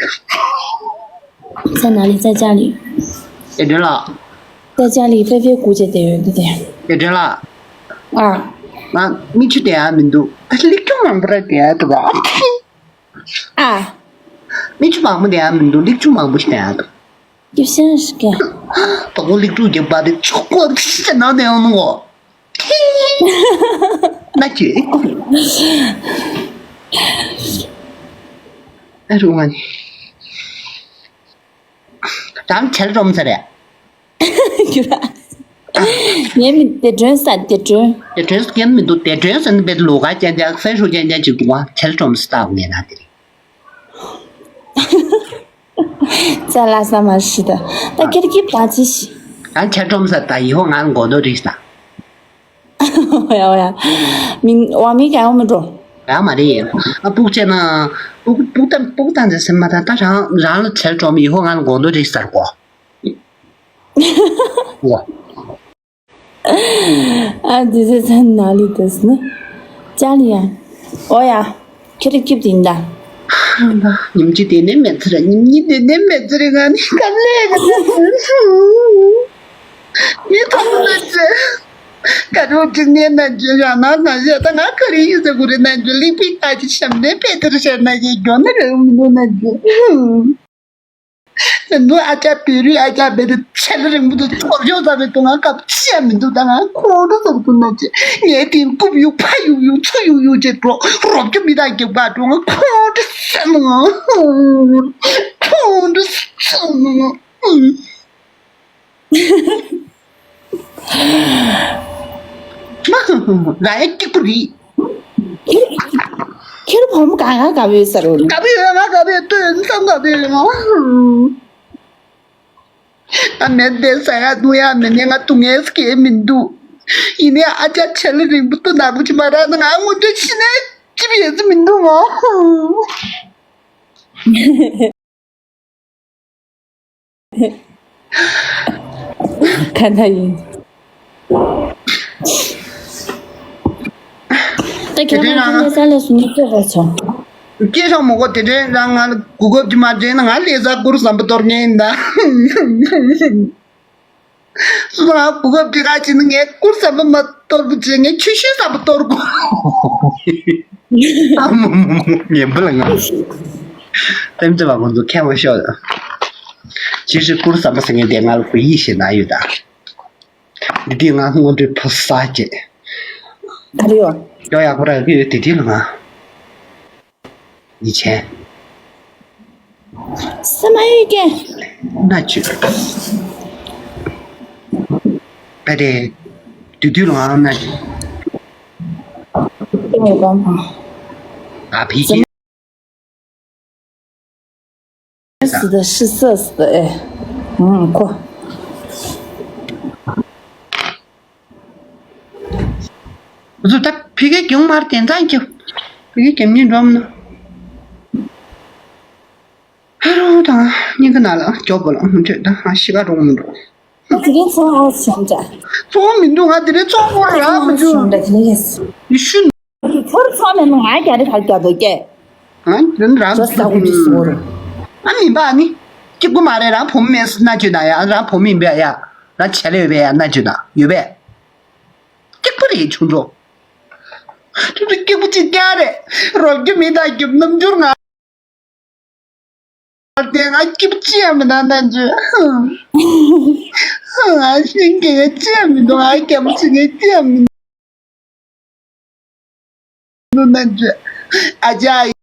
在哪里？在家里。 དེ་འདྲ་ལ། 在家里飞飞鼓姐得有的点。 དེ་འདྲ་ལ། 啊。 ང་མི་ཆུ་དེ་ཡང་མི་འདུག་ད་ལིག་ཆུ་མང་པོ་ར་དེ་ཡང་འདུག་ག 啊。 མི་ཆུ་མང་པོ་དེ་ཡང་མི་འདུག་ལིག་ཆུ་མང་པོ་ཞིག་དེ་ཡང་འདུག 有些人是这样。 དོ་གོ་ལིག་ཆུ་རྒྱབ་པ་དེ་ཆུ་ཀོ་ཞིག་ནང་དེ་ཡང་ནུ་གོ། ན་ཅི། ཨ་རུང་ང་ནི། དང་ཆལ་རོམ་ས་རེད། ཁྱོད་ར། ངའི་མིང་དེ་སྒྲོན་ས་དེ་སྒྲོན། དེ་སྒྲོན་ས་ངའི་མི་འདུག་དེ་སྒྲོན་ས་ནི་བེད་ལོ་ག་ཅན་ཅན་སེ་ཧྲུ་ཅན་ཅན་ཅིག་འདུག་བ་ཆལ་རོམ་ས་ལྟ་བ་ངེས་ན་དེ་རེད། ཙ་ལ་ས་མ་ཤི་ད། ད་ཁེར་ཀིབ་ད་ཅི་ཤི། ད་ཆལ་རོམ་ས་ད་ཡི་ཧོ་ང་མགོ་འདོགས་རིགས་ས། 我要，我要。 མིན་ཝ་མི་ག་ཡོང་མི་འགྲོ། ཡང་མ་རེད། ཨ་སྤུག་བྱས་ན། སྤུག་སྤུག་ཏང་སྤུག་ཏང་ཟེར་སེམས་མ་ཏང་ད་རང་རང་ལ་ཁྲེལ་འགྲོ་མི་ཡི་ཧོ་ང་ལ་མགོ་འདོགས་རེད་ཟེར་གོ། ཝ། ཨ་འདི་ཟེར་ཚན་ན་ལི་དེས་ནི། ཅ་ལི་ཡ། ཨོ་ཡ། ཁྱེད་རིགས་སྐྱིབས་དེ་ཡིན་ད། ཉིན་གཅིག་དེ་ནས་མེད་ཚེ་ར་ཉིན་གཉིས་དེ་ནས་མེད་ཚེ་ར་ང་ནི་ག་ལས་ག་ལས། ངས་ཐོག་མ་ན་ཅི། ཀ་རོ་ཅིག་ནས་ན་ཅི་ཡང་ན་ན་ཞེ་ད་ང་ཀ་རི་ཡིན་ཟེར་གོ་རེད་ན་ཅི་ལིག་པིག་ཨ་ཅི་ཤམ་ནས་པེ་ཏི་རུ་ཤར་ན་ཅི་གྱོ་ན་རེ་མི་འདུག་ན་ཅི། ན་འདུག་ཨ་ཅག་བེ་རུས་ཨ་ཅག་བེ་རུ་ཆེ་ལ་རིང་པོ་དུ་ཐོར་ཤོག་ཙམ་མི་འདུག་ད་ང་སྐབས་ཅི་ཡང་མི་འདུག་ད་ང་ཁོང་ཁྲོ་ཟ་གི་འདུག་ན་ཅི། ངས་དེ་རྐུབ་གཡུག་ཕ་གཡུག་གཡུག་ཚུར་གཡུག་གཡུག་ཅེས་འགྲོ་རོབ་ཀྱི་མི་དང་རྒྱབ་ཁ་འགྲོ་ང་ཁོང་ཁྲོ་ཟ་ནི་ང་ཁོང་ཁྲོ་ཟ་ནི་ང་། མ་ཧུ་ཧུ་ཧུ་ར་ཡ་སྐྱིད་པོ་རེད། ཁྱེད་བུ་མོ་ག་ག་ག་བའི་ས་རུ་ག་བའི་ཡོད་ང་ག་བའི་ལྟོས་བསམ་ག་བའི་ཡོད་ང་། ཨ་མེད་དེ་ས་ཡ་དུ་ཡ་མེད་ནས་ང་དུ་ངའི་སྐད་མི་འདུག་ཡིན་ནའི་ཨ་ཅག་ཆེ་ལ་རིང་པོ་ཏུ་ནག་པོ་ཅི་མ་རག་ན་ང་ངོ་འདྲ་ཤི་ནས་ཅི་བྱེད་ཡས་མི་འདུག་ང་། ག་འདྲ་ཡིན། ད་ཁྱེད་རང་ཁ་ནས་ས་ལས་སུ་ནི་སྐྱེ་བ་བྱུང་། སྐྱེ་ཤོག་མོ་གོ་དེ་འདྲའི་རང་ང་ལ་གོ་སྐབས་ཅིག་མ་སྤྲད་ན་ང་ལས་ས་གུར་བཟང་པོ་གཏོར་ངེས་ཡིན་ད། སུ་ང་གོ་སྐབས་ཅིག་ཁ་ཅིག་ནི་ངས་གུར་བཟང་པོ་མ་གཏོར་བུ་ཅིག་ངས་ཆུ་ཤུལ་བཟང་པོ་གཏོར་དགོས། ཨ་མོ་མོ་མོ་ངན་པ་ལ་ང་། ཐེམ་ཙེ་བ་ཁོང་ཚོ་ཁྱད་པར་ཤོག་ཅི་ཞིག་གུར་བཟང་པོ་ཟེར་མཁན་དེ་ང་ལ་གོ་ཡིག་ཞིག་ན་ཡོད་ད། འདི་དུས་ང་སྔོན་འགྲོའི་ཕོ་གསར་བྱས། ག་རེ་ཡོད། ཡོ་ཡག་པོ་རག་གི་ཡོད་དེ་དུས་ལ་ང་། ཡིན་ཆེན། ས་མ་ཡོད་ཀྱེ། ན་ཅི། ད་དེ། དུས་དུས་ལ་ང་ན་ཅི། ཨ་ཕི་ཅི། 是的，是色死的，哎，嗯，过。 བཟོ་ད་ཕི་གེ་གྱོང་མར་དེ་འདྲ་གྱོང་། ཕི་གེ་གྱོང་ཉིན་འགྲོ་མི་ནོ། ཧ་རོ་དང་སྙིང་གི་ན་ལ་མགྱོགས་པོ་ལ་མི་འཕྲོད་ད་ཧ་ཤི་ག་རོང་མི་འགྲོ། ད་ཚིག་གི་ཚོང་ཨོ་སེམས་ཅན། ཚོང་མི་འདུག་ང་དེ་རེད་ཚོང་ཁོ་ར་མི་འདུག་ཡེ་ཤུ། ཁྱོད་ཚོང་མི་འདུག་ང་རྒྱ་རི་ཁར་རྒྱ་དོ་སྐད། ཨ་ནི་རང་ཚོ་ས་ཁུ་ཅི་སོ་རུ། ཨ་མི་འབའ་ནི། སྐྱིད་པོ་མ་རེད་རང་བུ་མོ་མེད་སུ་ན་ཅོ་ད་ཡ་རང་བུ་མོ་ཡིན་པས་ཡ། རང་བྱ་ལས་ཡོད་པས་ཡ་ན་ཅོ་ད་ཡོད་པས། སྐྱིད་པོ་རེད་ཆུང་ཆུང་། ཆུང་ཆུང་སྐྱིད་པོ་ཅིག་རྒྱ་རེད། རོགས་རྒྱུ་མི་དང་རྒྱུ་རྣམ་འགྱུར་ང་། དེ་ང་སྐྱིད་པོ་ཅི་ཡང་མི་འདུག་ན་ཅོ། ང་ཤིང་གི་ཅི་ཡང་མི་འདུག་ང་རྒྱ་མོ་ཅི་གི་ཅི་ཡང་མི་འདུག་ན་ཅོ། ཨ་ཅག་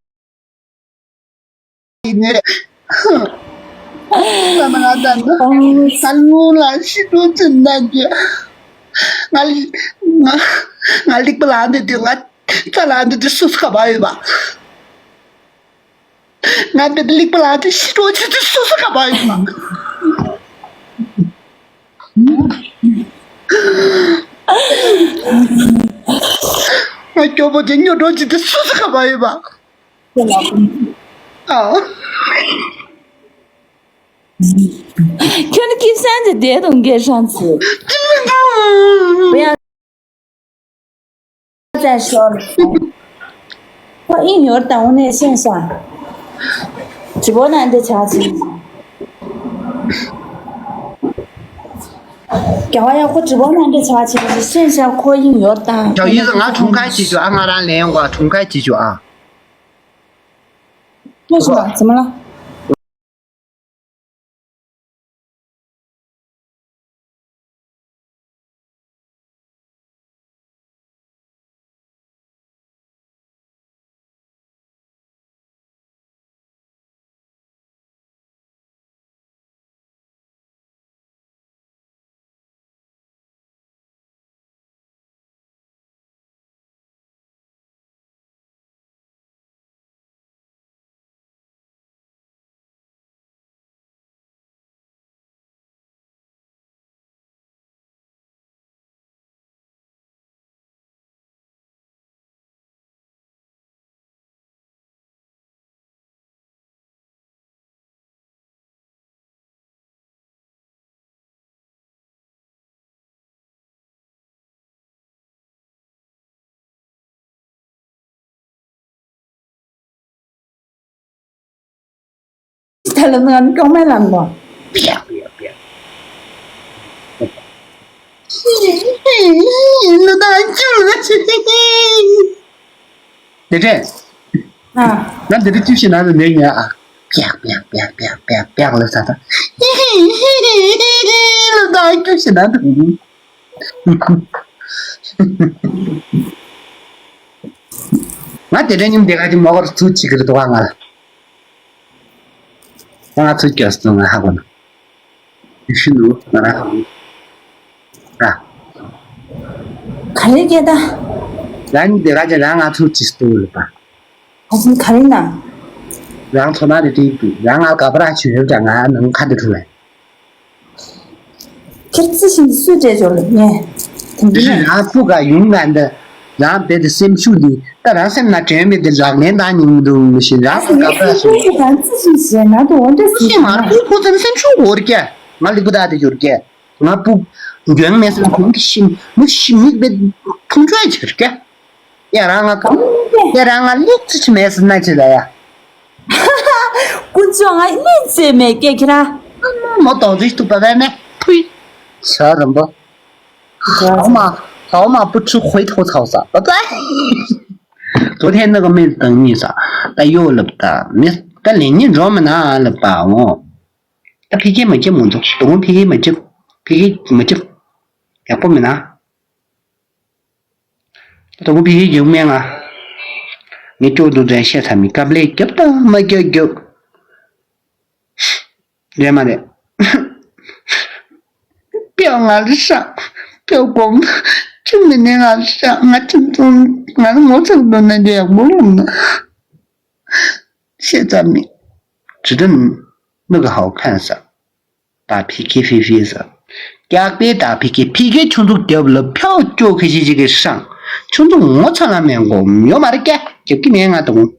ཡིན་ནི་རེད། ད་ང་ད་ང་ལུང་ལ་ཤི་འགྲོ་ཅི་ན་ཅོ། ང་ང་ང་ལིག་པ་ལ་འདི་དུས་ང་ཚ་ལ་འདི་དུས་སུ་ཁ་བ་ཡོད་པ། ང་འདི་ལིག་པ་ལ་དེ་ཤི་འགྲོ་ཆུ་དེ་སོ་སོ་ག་པ་ཡིན་ན། ང་སྐྱོ་པོ་དེ་སྨྱོ་འགྲོ་ཆུ་དེ་སོ་སོ་ག་པ་ཡིན་པ། ཨ། ཁྱོད་ཀྱིས་སེམས་ཀྱི་བདེ་དང་སྐད་སྲང་ཚུལ། 在说了。ཁོ་ཨིན་ཡོར་དང་འོ་ནས་ཤེས་ཤག་ཇི་བོ་ན་འདི་ཆ་ཅི། རྒྱ་བ་ཡ་ཁོ་ཇི་བོ་ན་འདི་ཆ་ཅི་ཤེས་ཤག་ཁོ་ཨིན་ཡོར་དང་། ཇོ་ཡིན་ང་གྲོང་ཁ་ཅི་ཇོ་ཨ་ང་རང་ལན་ཡོང་ག་གྲོང་ཁ་ཅི་ཇོ་ཨ། ཁྱོད་ཤི་མ་ཙི་མ་ལ། ད་ལ་ང་ཀྱོག་མེད་ལ་ངོ་། ལུ་དང་ཅུ་ལ་ཆུ། དེ་འདྲས། ཨ། ང་འདི་འདྲ་ཅུ་ཞིག་ནང་དུ་ནས་ཉལ་ཨ། ལུ་དང་ཅུ་ཞིག་ནང་དུ། ང་དེ་འདྲའི་ཉིན་དེ་ག་ཅིག་མོ་གར་ཚུར་ཅིག་གི་རེད་དོ་ག་ང་ལ། ང་ཚོའི་སྐྱོ་སོང་ང་ཧ་གོ་ན། ཡུ་ཤི་ནུ་ང་ར་ཧ་གོ་ན། ཨ། ག་རེ་སྐད་ད། རང་ཉིད་དེ་ག་ཅིག་རང་ང་ཚོ་ཅིག་སྟོན་ལ་པ། ཨ་ཅིན་ག་རེ་ན། རང་ཚོ་ན་རེ་ཏིག་ཏུ་རང་ང་ག་པ་ར་ཆུ་ཡོད་ཀྱང་ང་ནང་ཁ་དུ་ཁྲུ་བས། ཁྱེད་རྩི་ཤིང་སུས་སྤྲད་འཇོག་ལ་ངས། དེ་འདི་ནས། རང་སྤུ་ག་ཡུང་ང་འདི། རང་བེད་དེ་སེམས་ཤུགས་འདི་ད་རང་སེམས་ན་དྲན་མེད་དེ་ལག་ལེན་དང་ཉིན་འདུག་མི་ཤེས་རང་སྤུ་ག་པ་སུ། རང་རྩི་ཤིང་ཞེས་ན་དུ་འོ་འདྲ་སུ་ཤིང་མར་ཁུ་ཁུ་ཚན་སེམས་ཤུགས་འོར་ཀྱ་ང་ལི་པུ་ད་དེ་འགྱུར་ཀྱ་ང་སྤུ་གྱོན་མེད་སེམས་ཁུང་གི་ཤིང་མི་ཤིང་མིག་བེད་ཐུང་ཆོས་འགྱུར་ཀྱ། ཡ་རང་ང་གང་། ཡ་རང་ང་ལེགས་ཙི་ཆི་མེད་སི་ན་ཆི་ལ་ཡ། ཀུན་སྤྱོད་ང་ལེགས་ཙི་མེད་སྐད་ཁྱེད་ར། མོ་དོང་ཙི་ཐུག་པ་བས་ནས་ཕུས། ཤ་རམ་པོ། ཧའོ་མ་ཧའོ་མ་པུ་ཆུ་ཁོའི་ཐོག་ཚའོ་ས་པ་པ། ཐོ་ཐེ་ནི་ག་མེད་དང་ཉིས་ས་ད་ཡོ་ལབ་ད་མི་ད་ལེ་ཉིན་འགྲོ་མི་ན་ལབ་པའོ། ད་ཕི་ཁེ་མ་ཁྱེ་མོ་འདུག་དོ་ཕི་ཁེ་མ་ཁྱེ་ཕི་ཁེ་མ་ཁྱེ་ཡག་པོ་མི་ན། ད་དུང་བི་ཡི་ཡུག་མེད་ང་། ངས་ཅོག་འདུག་དྲན་བཤད་ཚར་མི་སྐབས་ལས་རྒྱབ་དང་མ་རྒྱབ་རྒྱབ། རེད་མ་རེད། ཕྱོགས་ང་ལ་ཤག་ཕྱོགས་གོམ་ཁྱིམ་མི་ནས་ང་ལ་ཤག་ང་ཁྱིམ་ཚང་ང་ལ་ངོ་ཚ་འདོད་ན་རྒྱ་ཡག་པོ་ལོང་ན། བཤད་ཚར་མི། ཇི་ལྟར། 那个好看啥？打 P K 飞飞啥？རྒྱག་པའི་打 P K P K ཆུང་ཚུགས་རྒྱབ་ལ་ཕྱོགས་ཀྱོག་ཁ་ཤས་ཅིག་གི་སྲང་ཆུང་ཚུགས་ངོ་ཚ་ལ་མེད་མགོ་ཉོ་མ་རེད་ཀྱ་རྒྱབ་ཀྱི་མེད་ང་དང་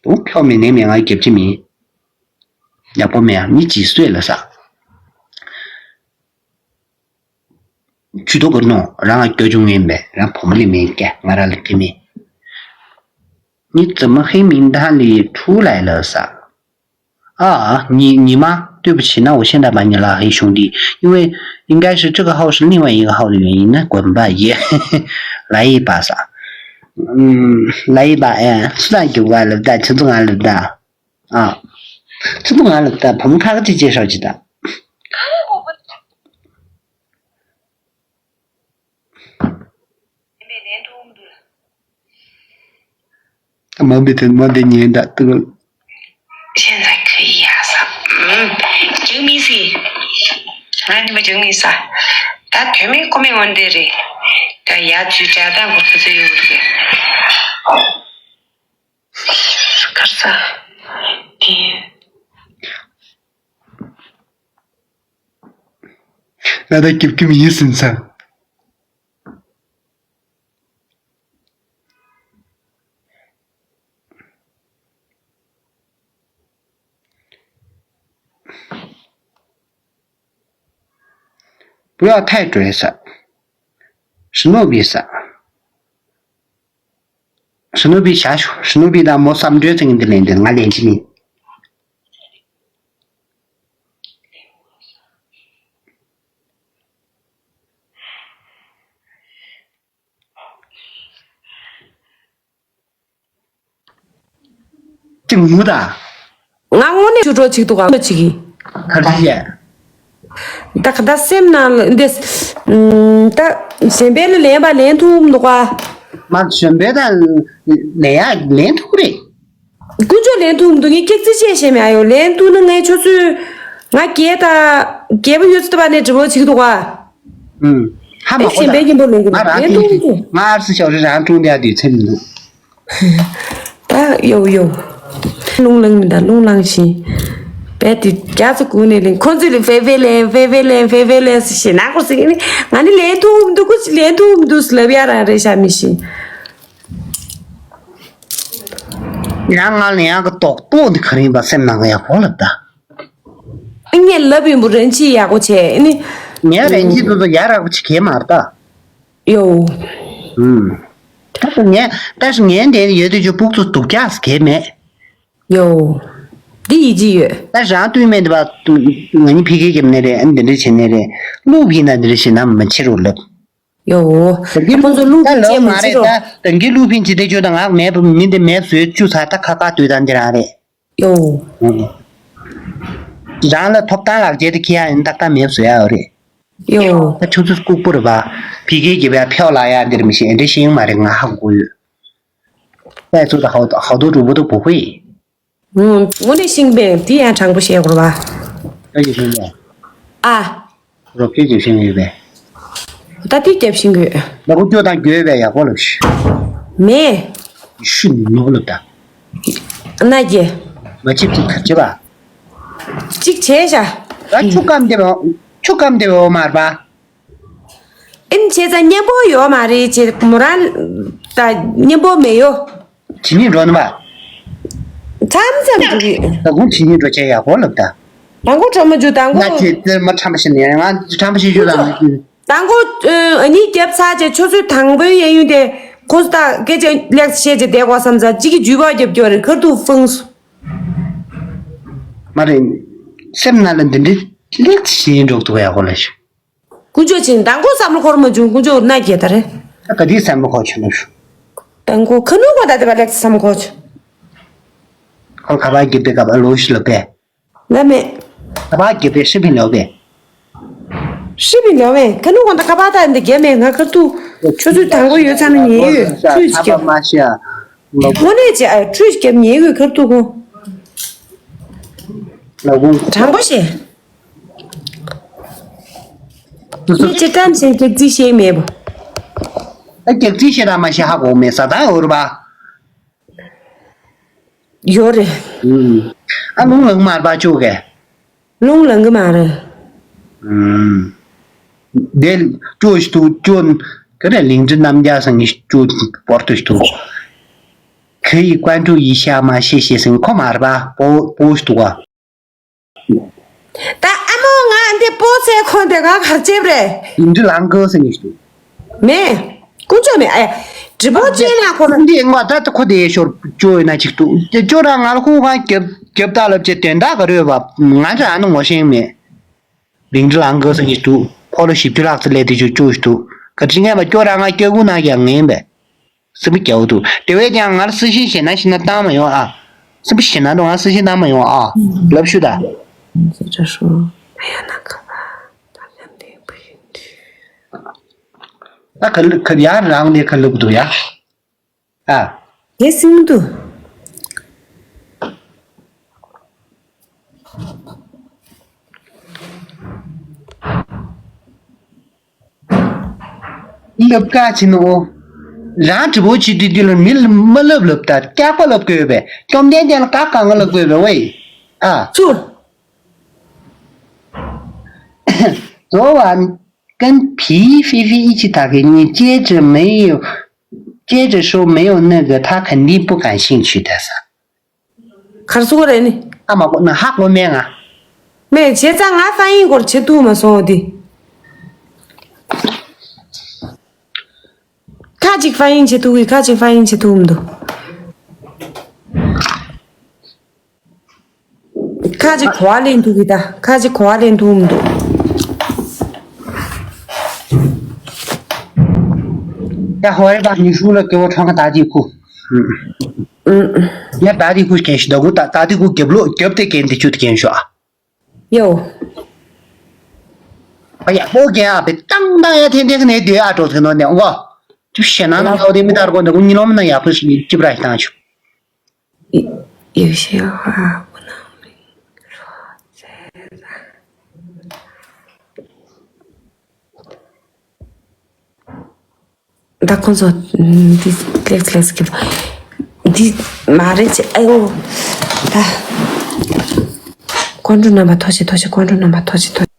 དང་ཕྱོགས་མེད་ནས་མེད་ང་རྒྱབ་ཀྱི་མེད། ཡག་པོ་མེད་ཨ་མི་ཅིག་གསོད་ལ་ས། ཇུས་གཏོགས་གི་ནོ་རང་ང་སྐྱོ་ཆུང་ཡིན་པས་རང་བུ་མོ་ལས་མེད་ཀྱ་ང་ར་ལ་ཁྱི་མེད། 你怎么黑名单里出来了啥？啊，你你吗？对不起，那我现在把你拉黑，兄弟，因为应该是这个号是另外一个号的原因，那滚吧，爷，来一把啥？嗯，来一把，哎，是那九万了，但陈总俺了的啊，陈总俺了的，ผมค่าก็จะเจอชาวจิตอ่ะ མ་འདི་དེ་མ་འདི་ཉན་ད་ཏུ། 现在可以呀啥？嗯，救命噻！ང་ཉི་མ་ཅང་མི་ས། ད་དོན་མེད་ཀོ་མེད་འོན་ཏེ་རེད། ད་ཡ་ཇུས་བྱ་དང་གོ་ཚོད་ཚོད་ཡོད་རེད། གར་ས། དེ། ང་ད་རྒྱབ་རྒྱུ་ཡིན་ཟིན་ས། 不要太追啥，史努比啥，史努比下去，史努比的没三追这个的连的，俺连起你。 ཅིག་ངུ་ད། ང་དངོས་གནས་ཆུ་གྲོགས་ཅིག་འདུག་ག་ཅིག་གིས། ག་རེ་བཤད། ད་ག་ད་སེམས་ནང་ལ་འདི། ད་གཞན་པའི་ལ་ལན་པ་ལན་ཐུབ་འདུག་ག་མ་གཞན་པའི་ད་ལན་ཡ་ལན་ཐུབ་རེད། དཀོན་མཆོག་ལན་ཐུབ་འདུག་ངས་སྐྱག་རྫུན་བཤད་ཤེས་མེད་ཨ་ཡོ་ལན་ཐུབ་ན་ངས་ཁྱོད་ཚོས་ང་རྒྱལ་ད་རྒྱལ་པོ་ཡོད་ཚོད་པ་ནས་འདྲི་བོ་ཅིག་འདུག་ག་ཨུམ། ཧ་མ་གོ་ད། ཨེ་གཞན་པའི་སྙིང་པོ་ལེན་གི་ང་རང་ལེན་ཐུབ་ཀྱི་ཀྱི་ཀྱི། ང་ཨར་སི་ཤོག་རི་རང་ཀྲུང་ལྡན་དུས་ཚེ་མི་འདུག་ད་ཡོ་ཡོ། རླུང་ལངས་མི་འདའ་རླུང་ལངས་ཤིང་། བས་དེ་རྒྱ་ཚོ་ཀུན་ནས་ལེན་ཁོང་ཚོས་ལེན་ཕེ་ཕེ་ལེན་ཕེ་ཕེ་ལེན་ཕེ་ཕེ་ལེན་ཟེར་ཞེ་ན་ཁོ་ཟེར་གི་ནི་ང་ནི་ལེན་ཐུབ་མི་འདུག་ཁོ་ཅི་ལེན་ཐུབ་མི་འདུག་ཟེར་ལབ་ཡ་རང་རེད་ཤ་མི་ཤེས། ཡང་ང་ལ་ཡང་གི་དོག་པོ་འདི་ག་རེ་ཡིན་པ་སེམས་ནང་གི་ཡག་པོ་ལབ་ད། ངས་ལབ་ཡིན་པོ་རན་ཆི་ཡག་པོ་བྱས་ཨ་ནི། ངས་རན་ཆི་དུ་དུ་ཡག་རག་པོ་ཆི་གས་མ་རེད་ད། ཡོ། ཨུམ། ད་དུ་ངས་ད་ཞི་ངས་འདས་ཡོད་དུས་ཆུ་སྤུག་ཚོ་སྡུག་ཅག་གས་མེད། ཡོ། འདི་ཡིད་ཆེས་ཡོད། ད་རང་བསྟུན་མེད་འདི་བ་ང་གཉིས་ཕི་ཁེ་གེམ་ནས་རེད་ཨ་འདི་འདྲ་བྱས་ནས་རེད་གླུ་བི་ན་འདི་འདྲ་བྱས་ན་མ་ཕྱི་རུ་ལབ། ཡོ། ད་གི་ཁོང་ཚོ་གླུ་ད་ཕིན་ལོ་ཅེས་མ་མ་རེད་ཚིག་རོ། ད་ད་གི་གླུ་ཕིན་ཅི་དེ་ཅོ་ད་ང་མེད་པ་མི་འདི་མེད་བཟོས་བཅུ་ཚར་ད་ཁ་ཁ་དུས་ད་འདི་རང་རེད། ཡོ། ཨོ། རང་ལ་ཐོབ་ཐང་ལག་རྗེས་དེ་ཁྱེད་ཡང་ཡིན་ཏག་ཏག་མེད་བཟོས་ཡ་རེད། ཡོ། ད་ཆུ་ཚོད་ལྐུགས་པོ་རེད་པ། ཕི་གེ་གི་བས་ཕེའོ་ལ་ཡ་འདིར་མི་ཤེས་འདི་ཤེས་ཡོང་མ་རེད་ང་ཧ་གོ་ཡོད། ད་ཚོ་ད་ཧའོ་ཧའོ་དོ་གྲུ་བོ་དོ་བུ་ཧུའི། ངོ་ནས་ཤིང་པས་དེ་ཡང་དྲང་པོ་བཤད་དགོས་པ། ད་ཡི་ཤིང་པས། ཨ། རོགས་སྐྱོར་གྱི་ཤིང་ཡོད་པས། ད་དེ་རྒྱབ་ཤིང་ཡོད། ད་ཁུ་ཅོ་དང་རྒྱུས་པས་ཡག་པོ་ལབ་ཤི། མེད། ཤུ་ནོ་ལབ་ད། ན་རྒྱལ། མ་ཅིག་ཅིག་ག་ཅི་བ། ཅིག་བྱས་ཤ། ད་ཆུ་སྐམ་དེ་བ་ཆུ་སྐམ་དེ་བ་མར་པ། ཨིན་བྱས་ཙང་སྙན་པོ་ཡོད་མ་རེད་ཅེས་མོ་རང་ད་སྙན་པོ་མེད་ཡོ། ཇི་ནི་འགྲོ་ནི་བ། མཚམས་མཚམས་འགྲོ་གི། ད་ཁུང་ཇི་ནི་འགྲོ་བྱས་ཡག་པོ་ལབ་ད། དང་པོ་ཁྲོ་མོ་རྒྱུ་དང་པོ། ང་ཅི་ཙེར་མ་ཁྲམ་པ་ཞིག་ནས་ང་ཁྲམ་པ་ཞིག་རྒྱུ་དང་། དང་པོ་ཨ་ནི་རྒྱབ་ཚར་རྗེས་ཆུ་ཚོད་དང་པོའི་གཡས་གཡོན་དེ་ཁོ་ཚོ་ད་སྐད་ཆ་ལེགས་བཤད་རྗེས་བསྡད་གོ་བསམ་ཚར་གཅིག་གི་ཇུས་པ་རྒྱབ་སྐྱོར་རེད་ཁར་ཐུག་ཧྥང་སོ། མ་རེད། སེམས་ནང་ལ་འདི་འདྲའི་ལེགས་ཤིག་འགྲོ་ཐུབ་ཡག་གོ་ལ་ཞུ། དཀོན་མཆོག་ཅིག་དང་པོ་བསམ་བློ་འཁོར་མ་བྱུང་དཀོན་མཆོག་མནའ་སྐྱེལ་ད་རེད། ད་ག་དུས་བསམ་བློ་འཁོར་བྱུང་ལབ་ཞུ། དང་པོ་ཁ་ནུ་གོ་ད་དེ་བ་ལེགས་བསམ་བློ་འཁོར་བྱུང་། ཁོ་ཁ་པར་རྒྱབ་པའི་སྐབས་ཨ་ལོ་ཞིག་ལབ་པས། ལབ་མེད། ཁ་པར་རྒྱབ་པའི་ཧྲི་ཕིན་ལབ་པས། ཧྲི་ཕིན་ལབ་མེད་ཁ་ནུ་གོ་ད་ཁ་པར་ད་འདི་རྒྱབ་མེད་ང་ཁར་ཐུག་ཆུ་ཚོད་དང་པོ་ཡོད་ཚར་ན་ཉལ་ཡོད་ཁྲུས་ཅིག་རྒྱབ། དངོས་གནས་ཅི་ཨ་ཁྲུས་ཅིག་རྒྱབ་ཉལ་ཡོད་ཁར་ཐུག་གོ། ལ་ཁུང་། དྲང་པོ་བཤད། ངས་ཅི་ཙམ་ཞིག་སྐྱག་རྫུན་བཤད་མེད་པ། ཨ་སྐྱག་རྫུན་བཤད་དང་མ་བཤད་ཧ་གོ་མེད་ཟ་དང་འོར་བ། ཡོད་རེད། ཨུམ། ཨ་རླུང་ལངས་མ་རེད་པ་ཅོ་གས། རླུང་ལངས་གི་མ་རེད། ཨུམ། དེ་ཅོ་ཞིག་ཏུ་ཅོ། ག་རེ་གླིང་རྗེ་རྣམ་རྒྱལ་སང་གི་ཅོ་པོར་ཏུ་ཞིག་ཏུ། 可以关注一下吗？谢谢 སང་ཁོ་མ་རེད་པ། པོ་པོ་ཞིག་ཏུ་བ། ད་ཨ་མོ་ང་འདི་པོ་ཚེ་ཁོ་འདི་ང་གར་ཅེབ་རེད། གླིང་རྗེ་ལང་ཀོ་སང་གི་ཞིག་ཏུ། མེད། དཀོན་མཆོག་མེད། ཨེ། དྲི་བ་ཅན་ན་ཁོ་ན། འདི་ང་ད་ལྟ་ཁོ་དེ་ཞོར་ཅོ་ཡོད་ན་ཅིག་ཏུ། ཅོ་རང་ང་ལ་ཁོ་གང་རྒྱབ་རྒྱབ་ད་ལབ་ཅེ་དོན་དག་ག་རེ་ཡོད་པ་ང་ཚོ་ཨ་ནི་ངོ་ཤེས་མེད། གླིང་རྗེ་ལང་ཀོ་སང་གི་ཞིག་ཏུ། ཁོ་ལ་བཞི་བཅུ་ལྷག་ཙམ་ལས་དེ་ཅོ་ཅོ་ཞིག་ཏུ། ག་ཅི་ངས་མ་ཅོ་རང་ང་སྐྱོ་གུ་ན་ཡང་ངན་པས། སེམས་པ་སྐྱོ་བོ་འདུག་དེ་བས་ཀྱང་ང་ལ་སི་ཤིན་ཞེ་ན་ཞེ་ན་བཏང་མ་ཡོང་ཨ། སེམས་པ་ཞེ་ན་འདུག་ང་སི་ཤིན་བཏང་མ་ཡོང་ཨ། ལབ་ཞུ་ད། ད་ག་ལུ་ག་ཡ་རང་ནས་ག་ལུག་འདུག་ཡ། ཨ། དེ་སིམ་འདུག་ལབ་ཀ་ཅི་ནོ། རང་དྲི་བོ་ཅི་དུས་དུས་ལ་མི་ལ་མ་ལབ་ལབ་ད་སྐྱག་པ་ལབ་དགོས་པས། བཅོམ་ལྡན་འདས་ལ་ཀ་གང་ག་ལབ་དགོས་པས་ཝེ། ཨ། ཚུར། 昨晚跟皮菲菲一起打给你，接着没有，接着说没有那个，他肯定不感兴趣的噻。 གར་སུ་ག་རེ་ནི། ཨ་མ་གོ་ན་ཧ་གོ་མེད་ང་། མེད་བྱས་ཙང་ང་ཧྥ་ཡིན་སྐོར་བྱེད་ཐུབ་མ་སོང་དེ། ཁ་ཅིག་ཧྥ་ཡིན་བྱེད་ཐུབ་གི། ཁ་ཅིག་ཧྥ་ཡིན་བྱེད་ཐུབ་མི་འདུག་ཁ་ཅིག་གོ་བ་ལེན་ཐུབ་གི་ད། ཁ་ཅིག་གོ་བ་ལེན་ཐུབ་མི་འདུག་ཡ་ཧོ་རེ་པ་ཉི་ཤུ་ལ་སྐྱེ་བོ་ཁྲང་ག་ད་དེ་ཁུ། ཡ་ད་དེ་ཁུ་སྐད་ཤི་ད་གུ་ད་ད་དེ་ཁུ་རྒྱབ་ལོ་རྒྱབ་དེ་གན་དེ་ཆུ་དེ་གན་ཤོ་ཨ། ཡོ། ཨ་ཡ་པོ་གན་ཨ་པེ་ཏང་ཏང་ཡ་ཐེན་ཐེན་ག་ནེ་དེ་ཨ་ཏོ་ཐེན་ནོ་ནེ་ཨོ། ཅུ་ཤེ་ན་ན་ཨོ་དེ་མི་ཏར་གོ་ནེ་གུ་ཉི་ལོ་མ་ན་ཡ་པོ་ཅི་པ་ར་ཤི་ཏང་ཆུ། 有些话不能明说。 ད་ཁོང་ཚོ་འདི་ལེགས་ལེགས་ཀྱི་འདི་མ་རེད་ཅེ། ཨ་ཡོ། ད་ཀོན་ཀྲུ་རྣམ་པ་ཐོ་ཆེ་ཐོ་ཆེ། ཀོན་ཀྲུ་རྣམ་པ་ཐོ་ཆེ་ཐོ་ཆེ།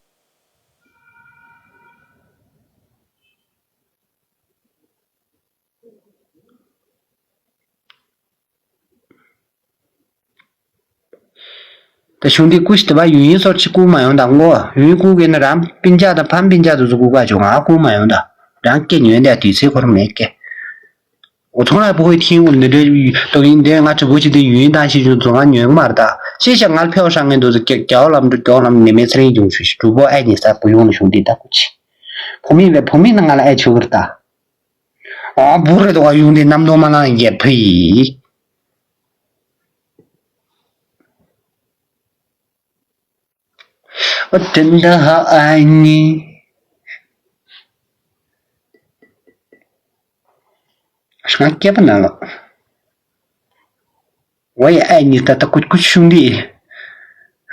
ད་གཞུང་འདི་སྐུ་ཞིག་དེ་བ་ཡུན་ཡིན་སོར་ཆི་སྐུ་མ་ཡོང་དང་ངོ་ཡུན་སྐུ་གི་ན་རང་སྤུན་ཆ་དང་ཕམ་སྤུན་ཆ་དུ་སྐུ་ག་བྱུང་ང་སྐུ་མ་ཡོང་ད་རང་སྐད་ཉོན་དེ་དུས་ཚེ་འཁོར་མེད་ཀེ། འོ་ཚོང་ལ་བུ་ཁོའི་ཐིང་འུ་འདི་འདྲའི་ཏོག་ཡིན་དེ་ང་ཁྲི་བུ་ཅི་དེ་ཡུན་དང་ཤི་བྱུང་ཚོང་ང་ཉོན་མར་ད་ཤེས་ཤ་ང་ལ་ཕེའོ་ཧྲང་ངན་དུ་ཟེར་ཀྱ་ཀྱའོ་ལམ་འགྲོ་ཀྱའོ་ལམ་ནི་མེ་ཚེ་རིང་བྱུང་ཤུ་ཤི་གྲུ་བོ་ཨེ་ཉི་ས་བུ་ཡོང་ལ་གཞུང་འདི་ད་སྐུ་ཆི་བུ་མིན་བས་བུ་མིན་ན་ང་ལ་ཨེ་ཆུ་བར་ད། ཨ་བུ་རེ་དོ་ག་ཡུང་དེ་རྣམ་རྟོག་མ་ལང་ཡེ་ཕི། ཨ་དྲིན་ད་ཧ་ཨ་ནི། ང་སྐྱེས་པ་ན་ལོ། ཝའི་ཨའི་ནི་ད་ལྟ་ཀུ་ཀུ་ཤུང་དི།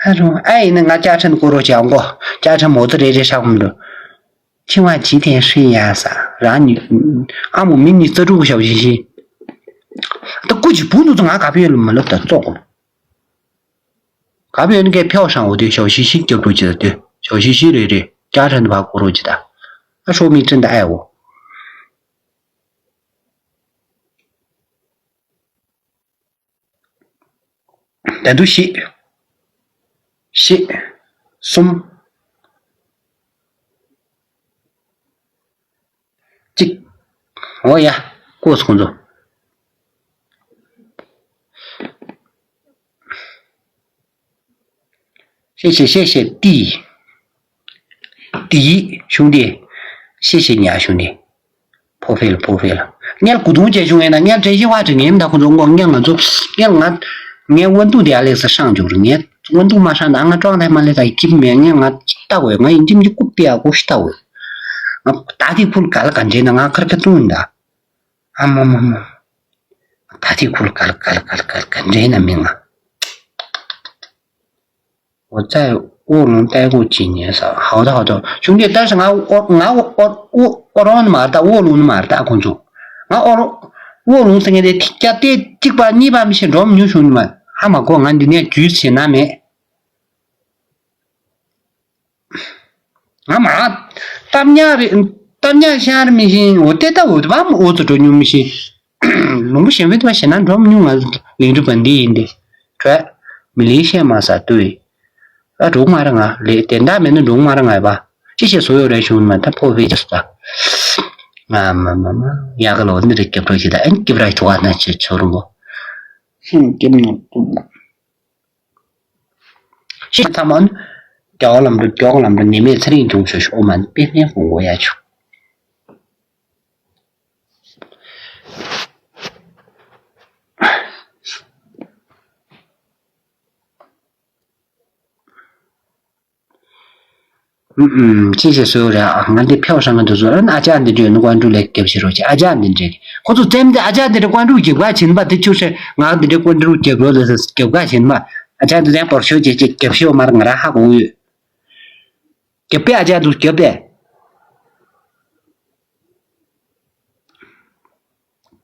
ཧ་རུ་ཨའི་ནི་ང་ཅ་ཁྲན་ཀོ་རོ་ཅ་འགོ་ཅ་ཁྲན་མོ་ཙི་རེ་རེ་ཧྲག་མི་འདུག་ཆི་ཝ་ཇི་ཐེན་ཧྲི་ཡ་ས་རང་ནི་ཨ་མོ་མི་ནི་ཙི་ཀྲུག་ཞབས་ཞི་ཞི། ད་ཀུ་ཅི་བུ་ནུ་ཙི་ང་ག་པེ་ལ་མ་ལབ་ད་ཙོག་གོ། ག་པེ་ནི་གེ་ཕེའོ་ཧྲང་འོ་དེ་ཞབས་ཞི་ཞི་སྐྱབས་འགྲོ་ཅི་ད་དེ་ཞབས་ཞི་ཞི་རེ་རེ་ཅ་ཁྲན་བ་ཀོ་རོ་ཅི་ད། ཨ་ཧྲོ་མི་ཏྲིན་ད་ཨའི་འོ། ད་དུ་བཞི། བཞི། གསུམ། གཅིག་འོ་ཡ། ཀོ་སོང་ཚོ། 谢谢谢谢弟弟 弟兄弟 谢谢你啊兄弟 ཕོ་ཕེ་ལ་ཕོ་ཕེ་ལ། ངས་གུ་དུང་བྱས་བྱུང་ཡིན་ན་ངས་དྲན་ཤེས་བ་དྲན་ངེས་མི་ད་ཁོ་ཚོ་ངོ་ངས་ང་ཚོ་ངས་ང་ངས་དབང་དུ་དེ་ཨ་ལེགས་སི་ཧྲང་འཇུག་རུ་ངས་དབང་དུ་མ་ཧྲང་ད་ང་ཀྲོང་དེ་མ་ལེ་ད་ཡི་ཀིབ་མེད་ངས་ང་ཅི་ལྟ་བས་ང་ཡིན་ཅིམ་ཅི་ཀུབ་དེ་ཨ་ཀོ་ཤི་ལྟ་བས། ང་ད་དེ་ཁུལ་ག་ལ་ག་འདྲེན་ན་ང་ཁར་ཁ་ཏུང་ཡིན་ད། ཨ་མ་མ་མ། ད་དེ་ཁུལ་ག་ལ་ག་ལ་ག་ལ་ག་ལ་ག་འདྲེན་ན་མི་ང་། 我在卧龙待过几年，好的好的。兄弟，但是俺我俺我我我我让你妈的，我弄你妈的，工作。俺我我弄这个的，家对几百二百米去找没有兄弟们。ཨ་མ་གོ། ང་འདི་ནས་རྒྱུས་བྱེད་ན་མེད། ང་མ། གཏམ་ཉག་རེད། གཏམ་ཉག་ཤར་མི་ཤེས། འོ་དེ་ལྟ་འོ་དེ་བ་མོ་འོ་ཚོ་འགྲོ་མྱོང་མི་ཤེས། ལུང་པ་གཞན་པའི་དུ་བ་ཞེ་ན་འགྲོ་མི་མྱོང་། ང་ལིང་རུ་བ་འདི་ཡིན་ཏེ། བྲོས། མི་ལིང་ཤེས་མ་ས་ལྟོས། ཨ་འགྲོ་མ་ར་ང་ལས་དེ་འདྲ་མེད་ན་འགྲོ་མ་ར་ང་ཡ་བ། ཅི་བྱེད་བཟོ་ཡོད་རེད་བྱུང་མ་ད་ཕོ་བེ་ཅི་སུ་ད། ང་མ་མ་མ་ཡ་ག་ལོ་འདི་རེད་སྐྱབས་འགྲོ་ཞིག་ད་ཨན་སྐྱབས་ར་ཐུག་ཨ་ན་ཆེ་ཆོ་རུ་མོ། ཤིང་སྐྱབས་ན་ཏུ། ཤི་ཚ་མོ། མགྱོགས་ལམ་འགྲོ་མགྱོགས་ལམ་འགྲོ་ནི་མེད་ཚེ་རིང་འབྱུང་ཆོག་ཤོག་མ་དཔེ་ནས་ཧོང་གོ་ཡ་ཆོག་ཅི་ཞིག་བཟོས་རེད་ཨ། ང་འདི་ཕེའུ་ཧྲང་གི་འདུག་བཟོ་ར་ན་ཨ་ཅག་འདི་འདྲས་ནི་ཀོན་ཀྲུག་ལས་རྒྱབ་ཤི་རོགས་བྱེད། ཨ་ཅག་འདི་འདྲས་ཁོ་ཚོ་བཙན་འདི་ཨ་ཅག་འདི་འདྲས་ཀོན་ཀྲུག་རྒྱབ་ག་བྱིན་པ་དེ་ཆུ་ཧྲེ་ང་འདི་འདྲས་ཀོན་ཀྲུག་རྒྱབ་རོགས་ལ་རྒྱབ་ག་བྱིན་པ་ཨ་ཅག་འདི་བཙན་བོར་ཤོད་བྱེད་ཅེས་རྒྱབ་ཤི་བ་མར་ང་ར་ཧ་གོ་ཡོད། རྒྱབ་པས་ཨ་ཅག་འདུག་རྒྱབ་པས།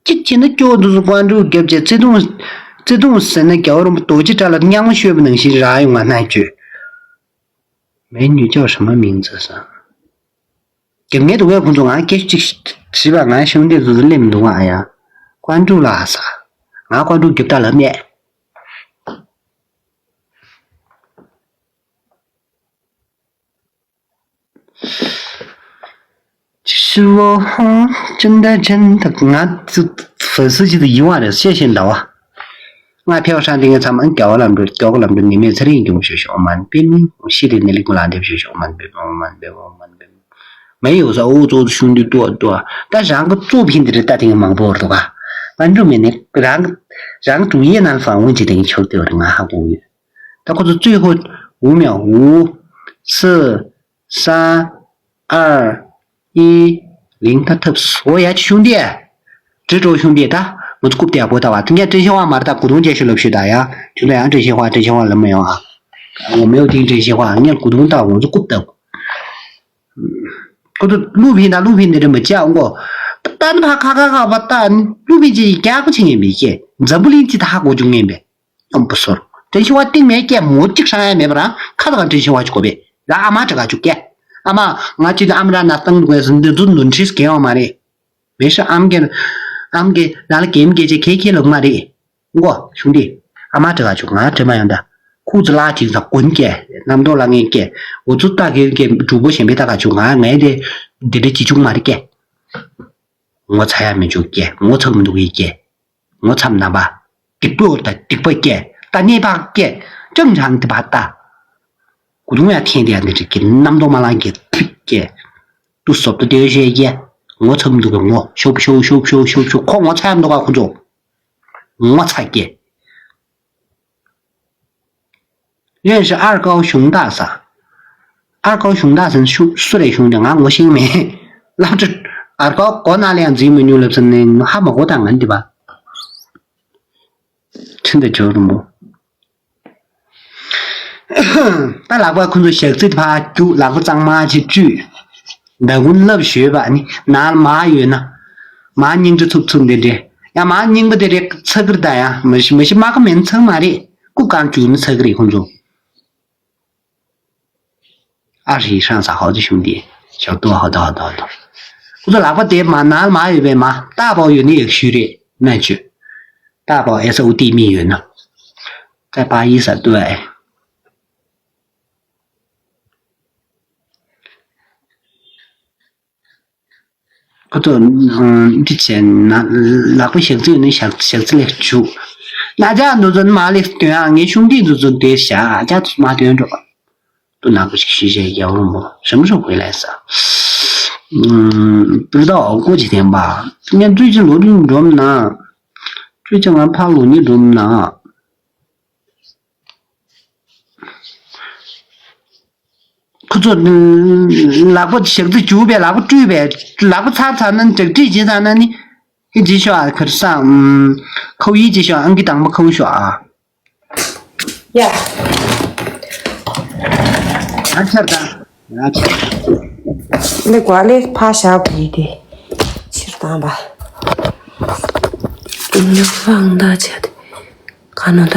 གཅིག་བྱས་ན་སྐྱོ་འདུག་སུ་ཀོན་ཀྲུག་རྒྱབ་བྱས་བརྩེ་དུང་། བརྩེ་དུང་ཟེར་ན་རྒྱལ་བ་རིན་པོ་རྡོ་རྗེ་བཀྲ་ལ་སྙན་མོ་ཤོད་པ་ནང་བཞིན་རག་ཡོང་ང་ན་བཅོས། མེད་ཉུ་ཅོག་ཧྲ་མ་མིང་ཙི་ས། རྒྱབ་ངེས་འདུག་གས་ཁོང་ཚོ་ང་སྐད་ཅིག་བྱིས་པ་ང་ཤོང་འདེབས་ཚོ་སླེབས་མི་འདུག་ཨ་ཡ། ཀོན་ཀྲུག་ལ་ཧ་ས། ང་ཀོན་ཀྲུག་རྒྱབ་ད་ལབ་མེད། ཞི་བོ་ཧང་ཅི་འདྲ་ཅན་དག་ང་ཚོ་ཕ་སུ་ཅི་དུ་ཡིན་བ་རེད་ཤེས་ཤེས་འདྲ་བ། ང་ཕེའུ་ཧྲང་དེ་ངའི་ཚང་མ་རྒྱ་བ་ལམ་འགྲོ་རྒྱ་གོ་ལམ་འགྲོ་ནི་མེད་ཚེ་རིང་སྐྱོང་ཞུ་ཞོག་མ་དཔེ་མིན་ཤི་དེ་ནི་ལིག་མ་ལ་འདེབས་ཞུ་ཞོག་མ་དཔེ་མ་མ་དཔེ་མ་མ་དཔེ་མ་མེ་ཡོད་ས་འུ་ཚོ་ཤུང་དུ་ཏོ་ཏོ་ད་རང་གི་གཙོ་ཕིན་དེ་རེད་ད་དེ་ངའི་མང་པོ་རེད་དོ་ག་ང་འགྲོ་མེད་ནི་རང་རང་ཀྲུང་ཡེ་ནང་ཧྥང་འོན་ཅི་དེ་ངའི་ཆོག་དེ་རེད་ང་ཧ་གོ་ཡོད། ད་ཁོ་ཚོ་བཙུད་ཧོ། འུ་མེ་འུ། སི། ས། ཨར། ཨི། ལིང་ཐ་ཐབས་སོ་ཡ་ཆི་ཤུང་དེ། དྲི་དྲོ་ཤུང་དེ་ད། ང་ཚོ་རྐུབ་དེ་ཡག་པོ་ད་བ་དེ་ངས་བཀྲ་ཤིས་དབང་མར་ད་གུ་དུང་ཅན་ཤོད་ལབ་ཤོད་ད་ཡ། ཁྱོད་ད་ཡང་བཀྲ་ཤིས་དབང་བཀྲ་ཤིས་དབང་ལབ་མི་ཡོང་ཨ། འོ་མེའུ་ཐིང་བཀྲ་ཤིས་དབང་ངས་གུ་དུང་ད་ང་ཚོ་རྐུབ་ད། ཁོ་ཚོ་ཀླུ་ཕིན་ད་ཀླུ་ཕིན་དེ་རེད་མ་བྱ་འོང་གོ། ད་ནི་ཕ་ཁ་ཁ་ཁ་བ་ད་ནི་ཀླུ་ཕིན་ཅི་ཡི་རྒྱག་པ་ཆི་ངན་པའི་ཤེས་འཛམ་བུ་གླིང་ཅི་ད་ཧ་གོ་བྱུང་ངན་པའི། སྙོམས་པོ་སོར། དྲན་ཤེས་པ་གཏིང་མེད་སྐད་མོ་གཅིག་ཧྲང་ཡ་མེད་པ་རང་ཁ་དང་དྲན་ཤེས་པ་ཅིག་གོ་བས་ལ་ཨ་མ་དྲི་ག་བཅུག་སྐད། ཨ་མ་ང་ཅི་ལ་ཨ་མ་ར་ན་སྟངས་དགོས་སུ་འདི་ཚོ་ནོར་འཁྲིས་གལ་བ་མ་རེད། མེ་ཤ་ཨམ་གེ་ཨམ་གེ་ན་ལ་གེམ་གེ་ཅེ་ཁེ་ཁེ་ལོག་མ་རེད། མགོ་ཤུང་དེ་ཨ་མ་དྲི་ག་བཅུག་ང་དྲི་མ་ཡོང་ད། ཁུག་ཙི་ལ་ཅིག་ས་གོན་སྐད་རྣམ་རྟོག་ལ་ངན་སྐད་འོ་ཚོ་ལྟ་གེ་གེ་གྲུ་པོ་གཞན་པའི་ལྟ་ག་བཅུག་ང་ངའི་དེ་འདི་འདྲ་ཅི་བཅུག་མ་རེད་སྐད། ངོ་ཚ་ཡ་མི་འཇུག་སྐད་ངོ་ཚ་མི་འདུག་གི་སྐད། ངོ་ཚབ་རྣམ་པ། སྡིག་པོ་དང་སྡིག་པ་སྐད་ད་གནས་པ་སྐད་ཅང་ཅང་དེ་བ་ད། གུ་དུང་ཡ་འཐེན་དེ་ཡ་འདི་རིགས་ཀྱི་རྣམ་རྟོག་མ་ལང་གི་ཐིག་སྐད། ཏུ་སོབ་ཏུ་དེ་བཤད་སྐད་ངོ་ཚབ་མི་འདུག་གི་ངོ་ཤོབ་ཤོབ་ཤོབ་ཤོབ་ཤོབ་ཤོབ་ཁོ་ངོ་ཚ་ཡ་མི་འདུག་ག་ཁོ་ཚོ། ངོ་ཚ་སྐད། 认识二高熊大ས། 二高熊大ཟེར་ན་ཤུ་སུ་རེད་ཤུང་དེ་ང་ངོ་ཤེས་མེད། སློབ་གྲྭ་ཨར་ཀའོ་གོ་ན་ལ་ཡང་འཛིན་མི་ཉུང་ལབ་ཟེར་ནས་ཧ་མ་གོ་ད་ང་འདི་པ། ཁྲིན་ཏེ་ཇོ་རུ་མོ། ད་ལག་པ་ཁོ་ཚོ་ཞག་རྩི་ཕར་རྒྱུག་ལག་པ་གཙང་མ་ཅིག་བཀྲུས། ད་གུན་ལབ་ཞོས་པ་ནི་ནང་ལ་མར་ཡོད་ན། མར་རྙིང་གྲི་ཚུབ་ཚུབ་འདི་འདྲས། ཡང་མར་རྙིང་པ་དེ་རེད་ཚ་གིར་ད་ཡང་མ་ཤི་མ་ཤི་མ་ཀ་མེན་ཚང་མ་རེད་སྐུ་གང་བཅུག་ནི་ཚ་གི་རེད་ཁོ་ཚོ། ཨ་ཧྲི་ཧྲང་ས་ཧོ་ཙི་ཤུང་དེ་ཞག་ཏུ་ཧོ་ཏོ་ཧོ་ཏོ་ཧོ་ཏོ། ཁོ་ཚོ་ལག་པ་དེ་མ་ནང་ལ་མར་ཡོད་པས་མ་ཏག་པོ་ཡོད་ནི་ཡག་ཤོས་རེད་ན་ཅོ། ཏག་པོ་ཨེ་ས་འུ་ཏི་མི་ཡོད་ན། ཙ་པ་ཡི་ས་ཏུ་ཨེ། ཁོ་ཚོ་འདི་བྱས་ན་ལག་པ་ཞག་རྩི་ནི་ཞག་ཞག་རྩི་ལེགས་བྱུག་ན་ཅག་འདུ་ཚོད་མ་ལེགས་སྟོན་ཨ་ངའི་ཤུང་དེ་འདུ་ཚོད་དེ་བཞག་ཨ་ཅག་ཚོ་མ་སྟོན་འགྲོ། ཏུ་ནག་པོ་ཞིག་ཤི་བྱས་རྒྱལ་བ་རིན་པོ་རིམ་གྲོ་དགོས་ལས་ས། པུར་ཏོ་ཀོ་ཅི་ཐེན་པ་ངས་ཏུས་ཅི་ལོ་རིང་འགྲོམ་ན། ཏུས་ཅི་ང་ཕ་ལོ་ཉི་འགྲོམ་ན། ཁོ་ཚོ་ལག་པ་ཞག་རྩི་བྱུག་པས་ལག་པ་བཀྲུས་པས་ལག་པ་ཚར་ཚར་ན་འཇག་སྒྲིལ་བྱེད་ཚར་ན་ནི་ཨེ་ཇི་ཤོ་ཨ་ཁར་སང་ཁའུ་ཡི་ཇི་ཤོ་ཨང་ཀི་དང་པོ་ཁའུ་ཤོ་ཨ། ཡ། ཨ་ཆར་དང་ཨ་ཆར། ལེ་གོ་ལེ་ཕ་ཞབས་ཡི་དེ་ཕྱིར་བཏང་པ། ཉོ་ཧྥང་ད་ཆ་དེ་ག་ནོ་ད།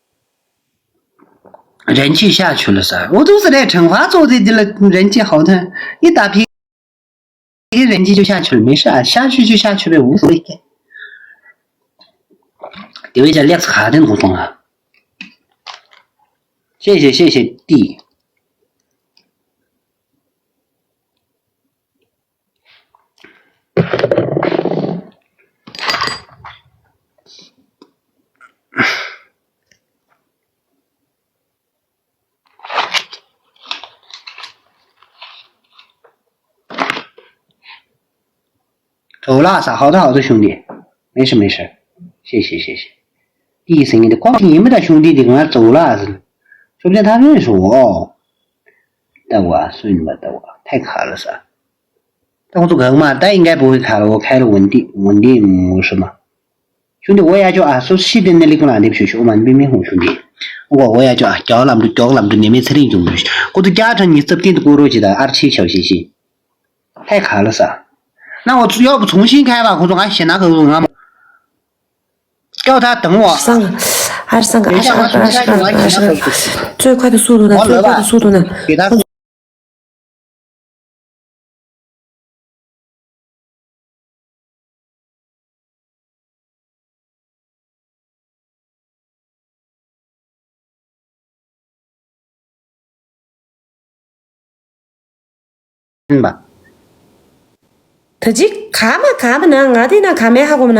人气下去了噻。我肚子里惩罚做的这了，人气好的，一打屁，人气就下去了，没事啊，下去就下去呗，无所谓。这位叫列斯卡的我懂啊，谢谢谢谢弟。走了，啥好的好的兄弟，没事没事，谢谢谢谢。第一声音的光听不到兄弟的跟他走了是，说不定他认识我。带我啊，顺吧带我，太卡了啥。但我做梗嘛，但应该不会卡了，我开了稳定稳定模式嘛。兄弟，我也就啊，说西边那里跟哪里去去，我们并没红兄弟。我我也就啊，叫他们就叫他们就你们车里就去，我都加上你这边的过路去的二七小信息。太卡了是吧？那我要不重新开吧，我说俺先拿个我俺叫他等我。三个，二十三个，二十二个，二十二个，二十二个，最快的速度呢？最快的速度呢？给他。ཡིན་པ། ད་ཅི་ག་མ་ག་མ་ན་ང་དེ་ན་ག་མེད་ཧ་གོ་མ་ན།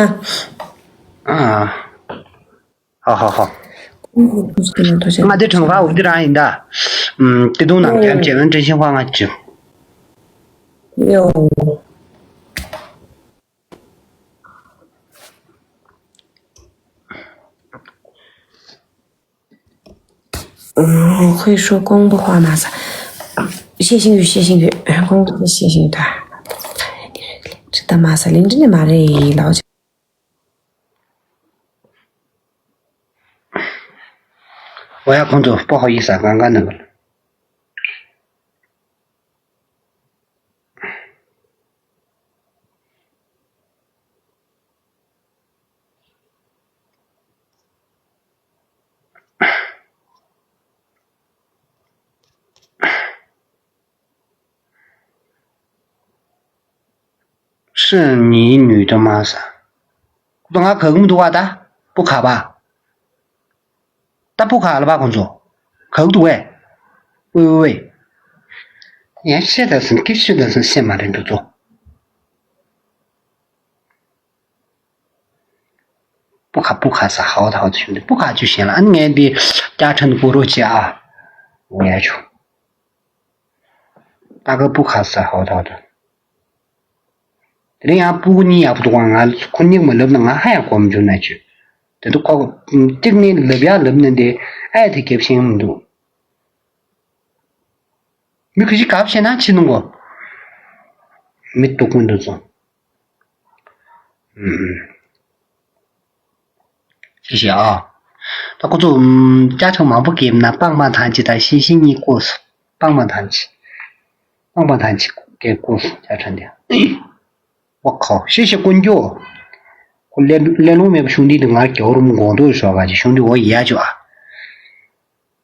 ཨ། ཧ་ཧ་ཧ། ང་དེ་གྲངས་ཀ་འུ་དེ་རང་ཡིན་ད། ཨུམ། དེ་དུང་ནང་རྒྱབ་བྱས་ན་དྲན་ཤིང་ཧ་ང་ཅི། ཡོ། ཁོས་ཧྲོ་ཀོང་པོ་ཧ་མ་ས། ཤེས་ཤིང་ཡོད་ཤེས་ཤིང་ཡོད་ཀོང་པོ་ཤེས་ཤིང་ཡོད་ད། ཅི་ད་མ་ས་ལིང་ཏྲི་ནི་མ་རེད་ལའོ། ཨོ་ཡ་ཁོང་ཚོ་སྤོ་ཧོ་ཡིག་ས་གང་ག་ནི།是你女的吗？ཟེར། ཁོ་ང་ག་གུ་མི་འདུག་བ་ད། སྤུ་ཁ་པ། ད་སྤུ་ཁ་ལ་བ་ཁོང་ཚོ། ག་གུ་འདུག་བས། ཝེ་ཝེ་ཝེ། ཡང་ཤེས་ད་སོང་ཀི་ཤེས་ད་སོང་ཤེས་མ་རེད་འདུག་ཚོ། སྤུ་ཁ་སྤུ་ཁ་ས་ཧའོ་ད་ཧའོ་ད་ཞུ་འདི་སྤུ་ཁ་ཅུ་ཞེན་ལ་ཨ་ནི་ངས་འདི་བསྐྱར་ཕྲན་དུ་གོ་རོགས་བྱེད་ཨ། འོ་ཡ་ཆུ། ད་ག་སྤུ་ཁ་ས་ཧའོ་ད་ཧའོ་ད། དེ་རིང་ཡང་སྤུ་གུ་གཉིས་ཡག་པོ་འདུག་ང་ཁོ་གཉིས་མ་ལབ་ན་ང་ཧ་ཡང་གོ་མ་བྱུང་ན་ཆུ། དེ་ཚོ་ཁོ་གཅིག་ནི་ལབ་ཡ་ལབ་ན་འདི་ཨ་ཡ་དེ་རྒྱབ་ཤེས་མི་འདུག་མི་ཁ་ཤས་གབ་བཤད་ན་ཕྱི་ནང་གོ་མི་སྡུག་མི་འདུག་ཚོ། ཨུམ། ཤེས་ཤེས་ཨ། ད་ཁོ་ཚོ་ཨུམ་ཅ་ཆང་མང་པོ་སྐྱེས་ན་སྤང་མ་ཐང་ཅི་དང་ཤེས་ཤེས་གཉིས་བསྐོས་སོ། སྤང་མ་ཐང་ཅི། སྤང་མ་ཐང་ཅི་སྐད་བསྐོས་སོ་ཅ་ཆང་དེ། ཝ་ཁོ་ཤེས་ཤེས་དཀོན་མཆོག་ཁོ་ལས་ལས་ལོང་མེད་པ་ཤུང་དེ་ང་རྒྱ་བོར་མོ་དགོང་དུ་ཤོག་ག་ཅི་ཤུང་དེ་འོ་ཡ་ཅོ་ཨ།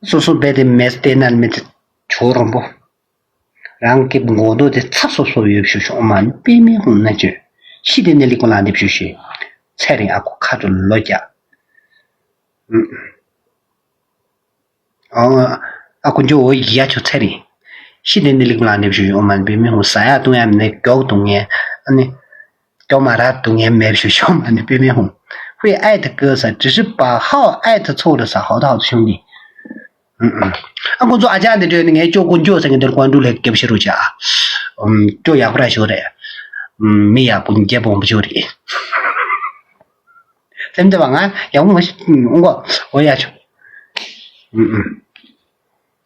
སོ་སོ་རྦད་དེ་མེད་བལྟས་ན་མི་དེ་ཇོ་རོང་པོ། རང་གི་མགོ་རྡོག་དེ་ཚ་སོབ་སོབ་ཡོད་ཤོ་ཤོ་མ་ནི་པེ་མེ་ཧུང་ན་ཅོ། ཤི་དེ་ནི་ལི་ཀོ་ལ་འདེབས་ཤོ་ཤི། ཚེ་རིང་ཨ་ཁུ་ཁ་ཚོ་ལོ་རྒྱ། ཨ་ཁུ་འཇོ་འོ་ཡ་ཆོ་ཚེ་རིང་། ཤི་དེ་ནི་ལི་ཀོ་ལ་འདེབས་ཤོ་ཤོ་མ་ནི་པེ་མེ་ཧུང་ཟ་ཡ་བཏུང་ཡ་མི་ནི་མགྱོགས་བཏུང་ངེ་ཨ་ནི། སྐྱོ་མ་ར་སྡུག་བསྔལ་མེད་ཞུ་ཤོག་མ་ནི་པེ་མེ་ཧུང་། ཧུའེ་ཨའི་ཐི་ཀི་ས་ཏྲི་ཧྲི་པ་ཧའོ་ཨའི་ཐི་ཚོ་རི་ས་ཧའོ་ཐའོ་ཐི་ཤུང་ནི། ཨ་ཁོང་ཚོ་ཨ་ཅག་འདི་འདྲ་ནི་ངའི་ཅོ་ཀུན་ཅོ་ཟེར་གི་འདིར་ཀོན་ཀྲུ་ལེགས་རྒྱབ་ཤི་རུ་ཆ། ཅོ་ཡག་པོ་ར་ཞོ་རེད། མི་ཡག་པོ་རྒྱབ་བོང་པོ་ཞོ་རེད། སེམས་ཙམ་པ་ང་ཡག་པོ་མ་ཤི་ཨུང་གོ་འོ་ཡ་ཆོ།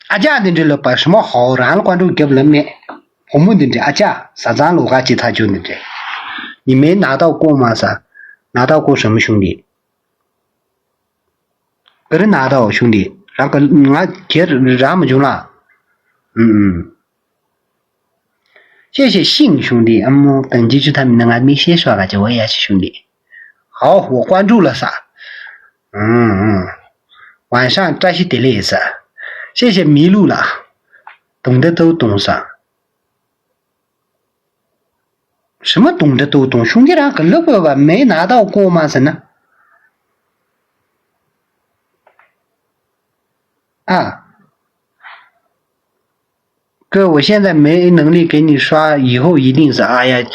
ཨ་ཅག་འདི་འདྲའི་ལོ་པ་ཧྲི་མོ་ཧོ་རང་ལ་ཀོན་ཀྲུག་རྒྱབ་ལབ་མེད། བུ་མོ་འདི་འདྲའི་ཨ་ཅག་བཟའ་ཚང་ལོ་ག་ཅི་ཐག་ཆོད་འདི་འདྲའི། ཉི་མའི་ནག་ཐོག་ཀོ་མ་ས། ནག་ཐོག་ཀོ་ཧྲི་མོ་ཤུང་འདི། ག་རི་ནག་ཐོག་ཤུང་འདི་རང་ག་ང་གྱེར་རང་མ་བྱུང་ལ། ཨུམ་ཨུམ། ཤེས་ཤེས་ཤིང་ཤུང་འདི་ཨ་མོ་དང་ཅི་ཆུ་ཐ་མི་ན་ང་མི་ཤེས་ཤོ་ག་ཅི་འོ་ཡ་ཤི་ཤུང་འདི། ཧའོ་ཧོ་ཀོན་ཀྲུག་ལ་ས། ཨུང་ཨུང་། ཝང་ཤང་བཀྲ་ཤིས་བདེ་ལེགས་ཟེར། ཤེས་ཤེས་མི་ལུགས་ལ། དུང་འདི་ཏུ་དུང་ས། ཞི་མ་དུང་འདི་ཏུ་དུང་གཞུང་འདི་རང་གི་ལུགས་པོ་བ་མེ་ན་ད་ཀོ་མ་ཟེར་ན། ཨ། 哥，我现在没能力给你刷，以后一定是哎呀，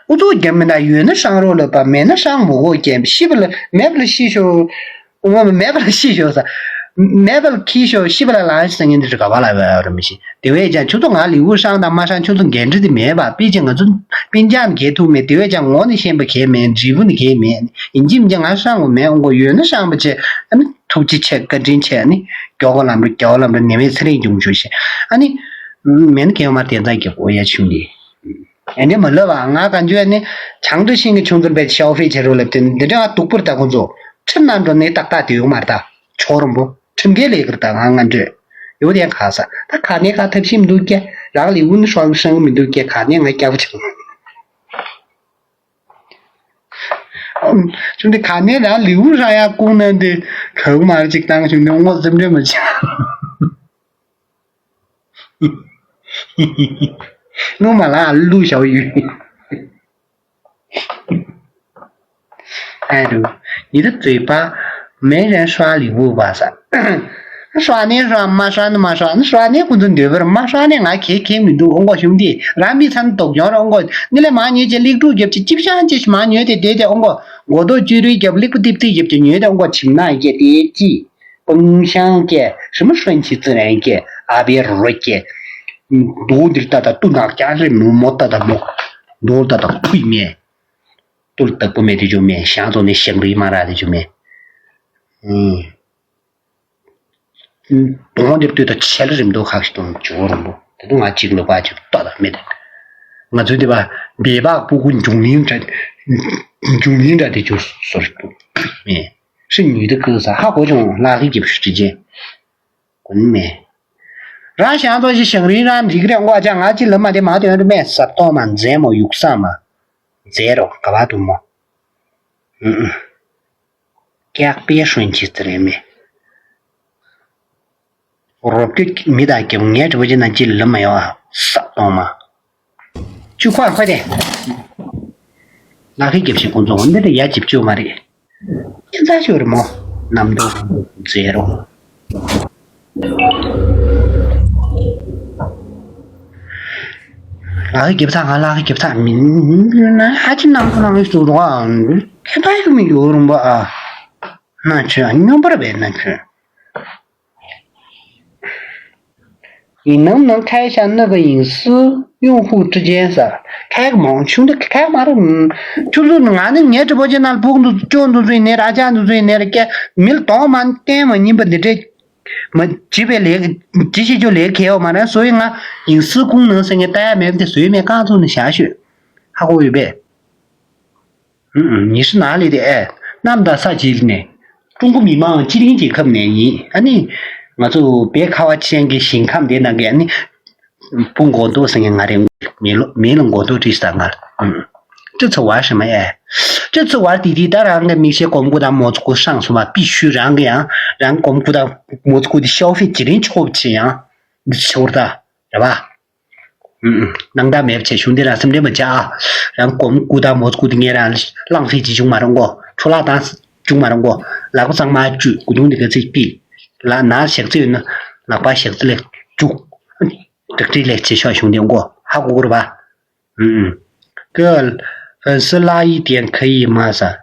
我做节目呢，有那上肉了吧，没那上我过节，是不是？没不是是说，我们没不是是说啥，没不是去说，是不是？哪是人家这个吧来吧，什么西？对外讲，就说俺礼物上的马上就是颜值的没吧，毕竟我这边讲给图没，对外讲我那先不给没，礼物的给没，引进讲俺上我没，我有那上不去，俺们。 ཐུགས་རྗེ་ཆེ་བཀའ་དྲིན་ཆེ་ནི། མགྱོགས་པོ་ལམ་འགྲོ་རྒྱལ་བ་ལམ་འགྲོ་ནེ་མེད་ཚེ་རིང་འབྱུང་བཅུག་ཤེ། ཨ་ནི། མེད་ན་གལ་མ་དེ་ཙང་གི་གོ་ཡ་ཆུང་གི། ཨེ་འདྲེ་མ་ལབ་ཨ་ང་གང་བྱོས་ནི། ཆང་འདྲ་ཤིང་གི་ཆུང་ཙམ་པའི་ཤའོ་ཧྥེ་བྱེད་རོགས་ལབ་དེ་འདི་འདྲ་ང་སྡུག་པོར་ད་ཁོང་ཚོ། ཁྲིམས་ནང་འགྲོ་ནི་ཏག་ཏག་དེ་ཡོང་མ་རེད་ད། ཆོག་རོམ་པོ། ཁྲིམས་འགལ་ལས་ཀར་ད་ང་ང་འདྲེ། ཡོད་དེ་ག་ས། ད་ག་ནས་ག་ཐབས་ཤེས་མི་འདུག་གེ། རང་ལས་འུན་ཧྲང་ཧྲང་མི་འདུག་གེ་ག་ནས་ང་སྐྱག་པ་ཆགས། ཅུང་དེ་ག་ནས་རང་ལེའུ་རང་ཡག་ཀུང་ན་འདི་ག་གུ་མར་ཅིག་བཏང་བྱུང་ནས་ངོ་སེམས་ཁྲལ་མ་བྱེད། ངོ་མ་ལ་ལུ་ཞའོ་ཡུན། ཨ་རུ། ཉི་ད་བཙོས་པ། མེ་རན་ཧྲ་ལི་བུ་བ་ས། ཧྲ་ནེ་ཧྲ་མ་ཧྲ་ནི་མ་ཧྲ་ནི་ཧྲ་ནེ་ཀུན་ཚོ་འདོད་པར་མ་ཧྲ་ནེ་ང་ཁེ་ཁེ་མི་འདུག་ཨོ་མགོ་ཞུམ་དེ་ར་མི་ཚན་དོག་ཡོང་ར་ཨོ་མགོ་ནི་ལས་མ་ཉོས་ཅེ་ལིག་ཀྲུ་རྒྱབ་ཅེ་ཅིབ་ཤང་ཅེ་ཞི་མ་ཉོས་ཏེ་དེ་དེ་ཨོ་མགོ་མགོ་ཏོ་ཅུ་རུའི་རྒྱབ་ལིག་པུ་ཏིབ་ཏི་རྒྱབ་ཅེ་ཉོས་ཏེ་ཨོ་མགོ་ཆིམ་ན་ཡི་ཀེ་དེ་ཅི། 冰箱 ཀེ་ཧྲི་མ་ཧྲན་ཆི་ཙི་རན་ཀེ་ཨ་བེ་རོ་ཀེ། རྡོ་འདིར་ལྟ་ད་ཏུ་ནག་ཀྱང་རེ་མོ་མོ་ལྟ་ད་མོ། རྡོ་ལྟ་ད་ཁུ་ཡི་མེ། ཏུལ་དག་པོ་མེད་དེ་ཇོ་མེ་ཞང་ཚོ་ནས་ཞང་རི་མ་ར་དེ་ཇོ་མེ། དོང་འདིར་ལྟོས་ད་ཆལ་རིམ་དོ་ཁག་ཞིག་དང་ཇོ་རིམ་པོ་དེ་དུ་ང་གཅིག་ལོ་པ་ཅིག་ཏོ་ད་མེད་དེ། ང་ཚོའི་དེ་པ་བེ་བག་སྤུ་གུ་འབྱུང་གླིང་འདྲ་འབྱུང་གླིང་འདྲ་དེ་ཇོ་སོར་དུ་མེ། ཧྲི་ཉུས་དེ་ཁུ་ས་ཧ་གོ་ཅུང་ལ་ཧི་རྒྱབ་ཤུ་ཅི་ཅེ། ཀུན་མེ། རང་ཞང་ཚོ་ཞིག་ཞང་རིན་རང་འགྲིག་རེད་ངོ་ཅག་ང་ཅི་ལ་མ་དེ་མ་དོན་རུ་མེ་ཟབ་གཏོང་མ་མཛེས་མོ་ཡུག་ས་མ། མཛེས་རོ་ག་བ་དུ་མོ། ཀྱག་པའི་ཧྲུན་ཆི་ཙི་རེ་མེ། རོབ་ཀྱི་མི་དང་ཀྱང་ངའི་དྲི་བ་ཅི་ན་ཅི་ལ་མ་ཡོང་ཨ་ཟབ་གཏོང་མ། ཅུ་ཁོ་ཁོ་དེ། ལ་ཁའི་རྒྱབ་ཤིག་ཁོང་ཚོ་འོ་འདི་དེ་ཡ་ཅིབ་ཅུ་མ་རེད། ཁྱེད་ཚ་ཤོར་མོ། ནམ་དུ་མཛེས་རོ། ལ་ཁའི་རྒྱབ་ཚང་ང་ལ་ཁའི་རྒྱབ་ཚང་མིན་ན་ཧ་ཅི་ནམ་དུ་ནང་ལ་ཤོར་རོ་ཨ། ཁྱེད་ཚ་ཤོར་མི་ཡོད་རུང་བ་ཨ། ན་ཆོས་སྙོམས་པར་བས་ན་ཆོས། 你能不能开一下那个隐私用户之间噻？开个毛，兄弟，开嘛的，嗯，就是俺那年直播间那不都就都最那啥家都最那了，给没了当嘛，干嘛你不得这，没几百来个，几十就来开嘛，那所以俺隐私功能是俺大家没得谁没干出那下去，还会呗。 ཉི་ཤུ་ནང་ལས་དེ་ཨེ། གནམ་དང་ས་གཅིག་ནས། ཀྲུང་གོ་མི་དམངས་སྤྱི་མཐུན་རྒྱལ་ཁབ་ནས་ཡིན་ཨ་ནི། ང་ཚོ་བོད་ཁ་བ་ཅན་གྱི་ཞིང་ཁམས་དེ་ནང་གི་ཨ་ནི། བུ་མགོ་ཏོ་ཟེར་མཁན་ང་རེད། མེ་ལོ་མེ་ལ་མགོ་ཏོ་བྲིས་ས་ང་། ཅི་ཚོ་བར་ཞིག་མ་ཨེ། ཅི་ཚོ་བར་དེ་དེ་ད་རང་གི་མིག་ཤེལ་གོམ་སྐུ་དང་མོ་ཚོ་སྐུ་སྲང་སུ་མ་པི་ཤུ་རང་གི་ཡང་། རང་གོམ་སྐུ་དང་མོ་ཚོ་སྐུ་དེ་ཤའོ་ཧྥེ་ཇི་རིང་ཆོག་ཆེ་ཡང་། འདི་ཆོར་ད། རེད་བ། སྣང་དག་མེད་པ་བྱས་གཞུང་འདི་རང་སེམས་ཁྲལ་མ་བྱ་ཨ། རང་སྒོམ་སྐུ་དང་མོ་སྐུ་དེ་ངས་རང་གླང་སྲས་ཀྱི་བྱུང་མ་རུང་གོ། འཕྲོ་བརླག་དང་བྱུང་མ་རུང་གོ། ལག་པ་གཙང་མ་བཅུས་སྐུ་གདུང་འདི་ག་ཚིག་པི། ལག་ན་ཞག་ཚིག་ཡོད་ན་ལག་པ་ཞག་ཚིག་ལས་བཅུག་བྲག་ཁྲི་ལས་བྱེད་ཤོག་གཞུང་འདི་གོ་ཧ་གོ་གོ་རེད་བ། ཀི་ཧྥན་སི་ལ་ཡི་དེ་ཁ་ཡི་མ་ས།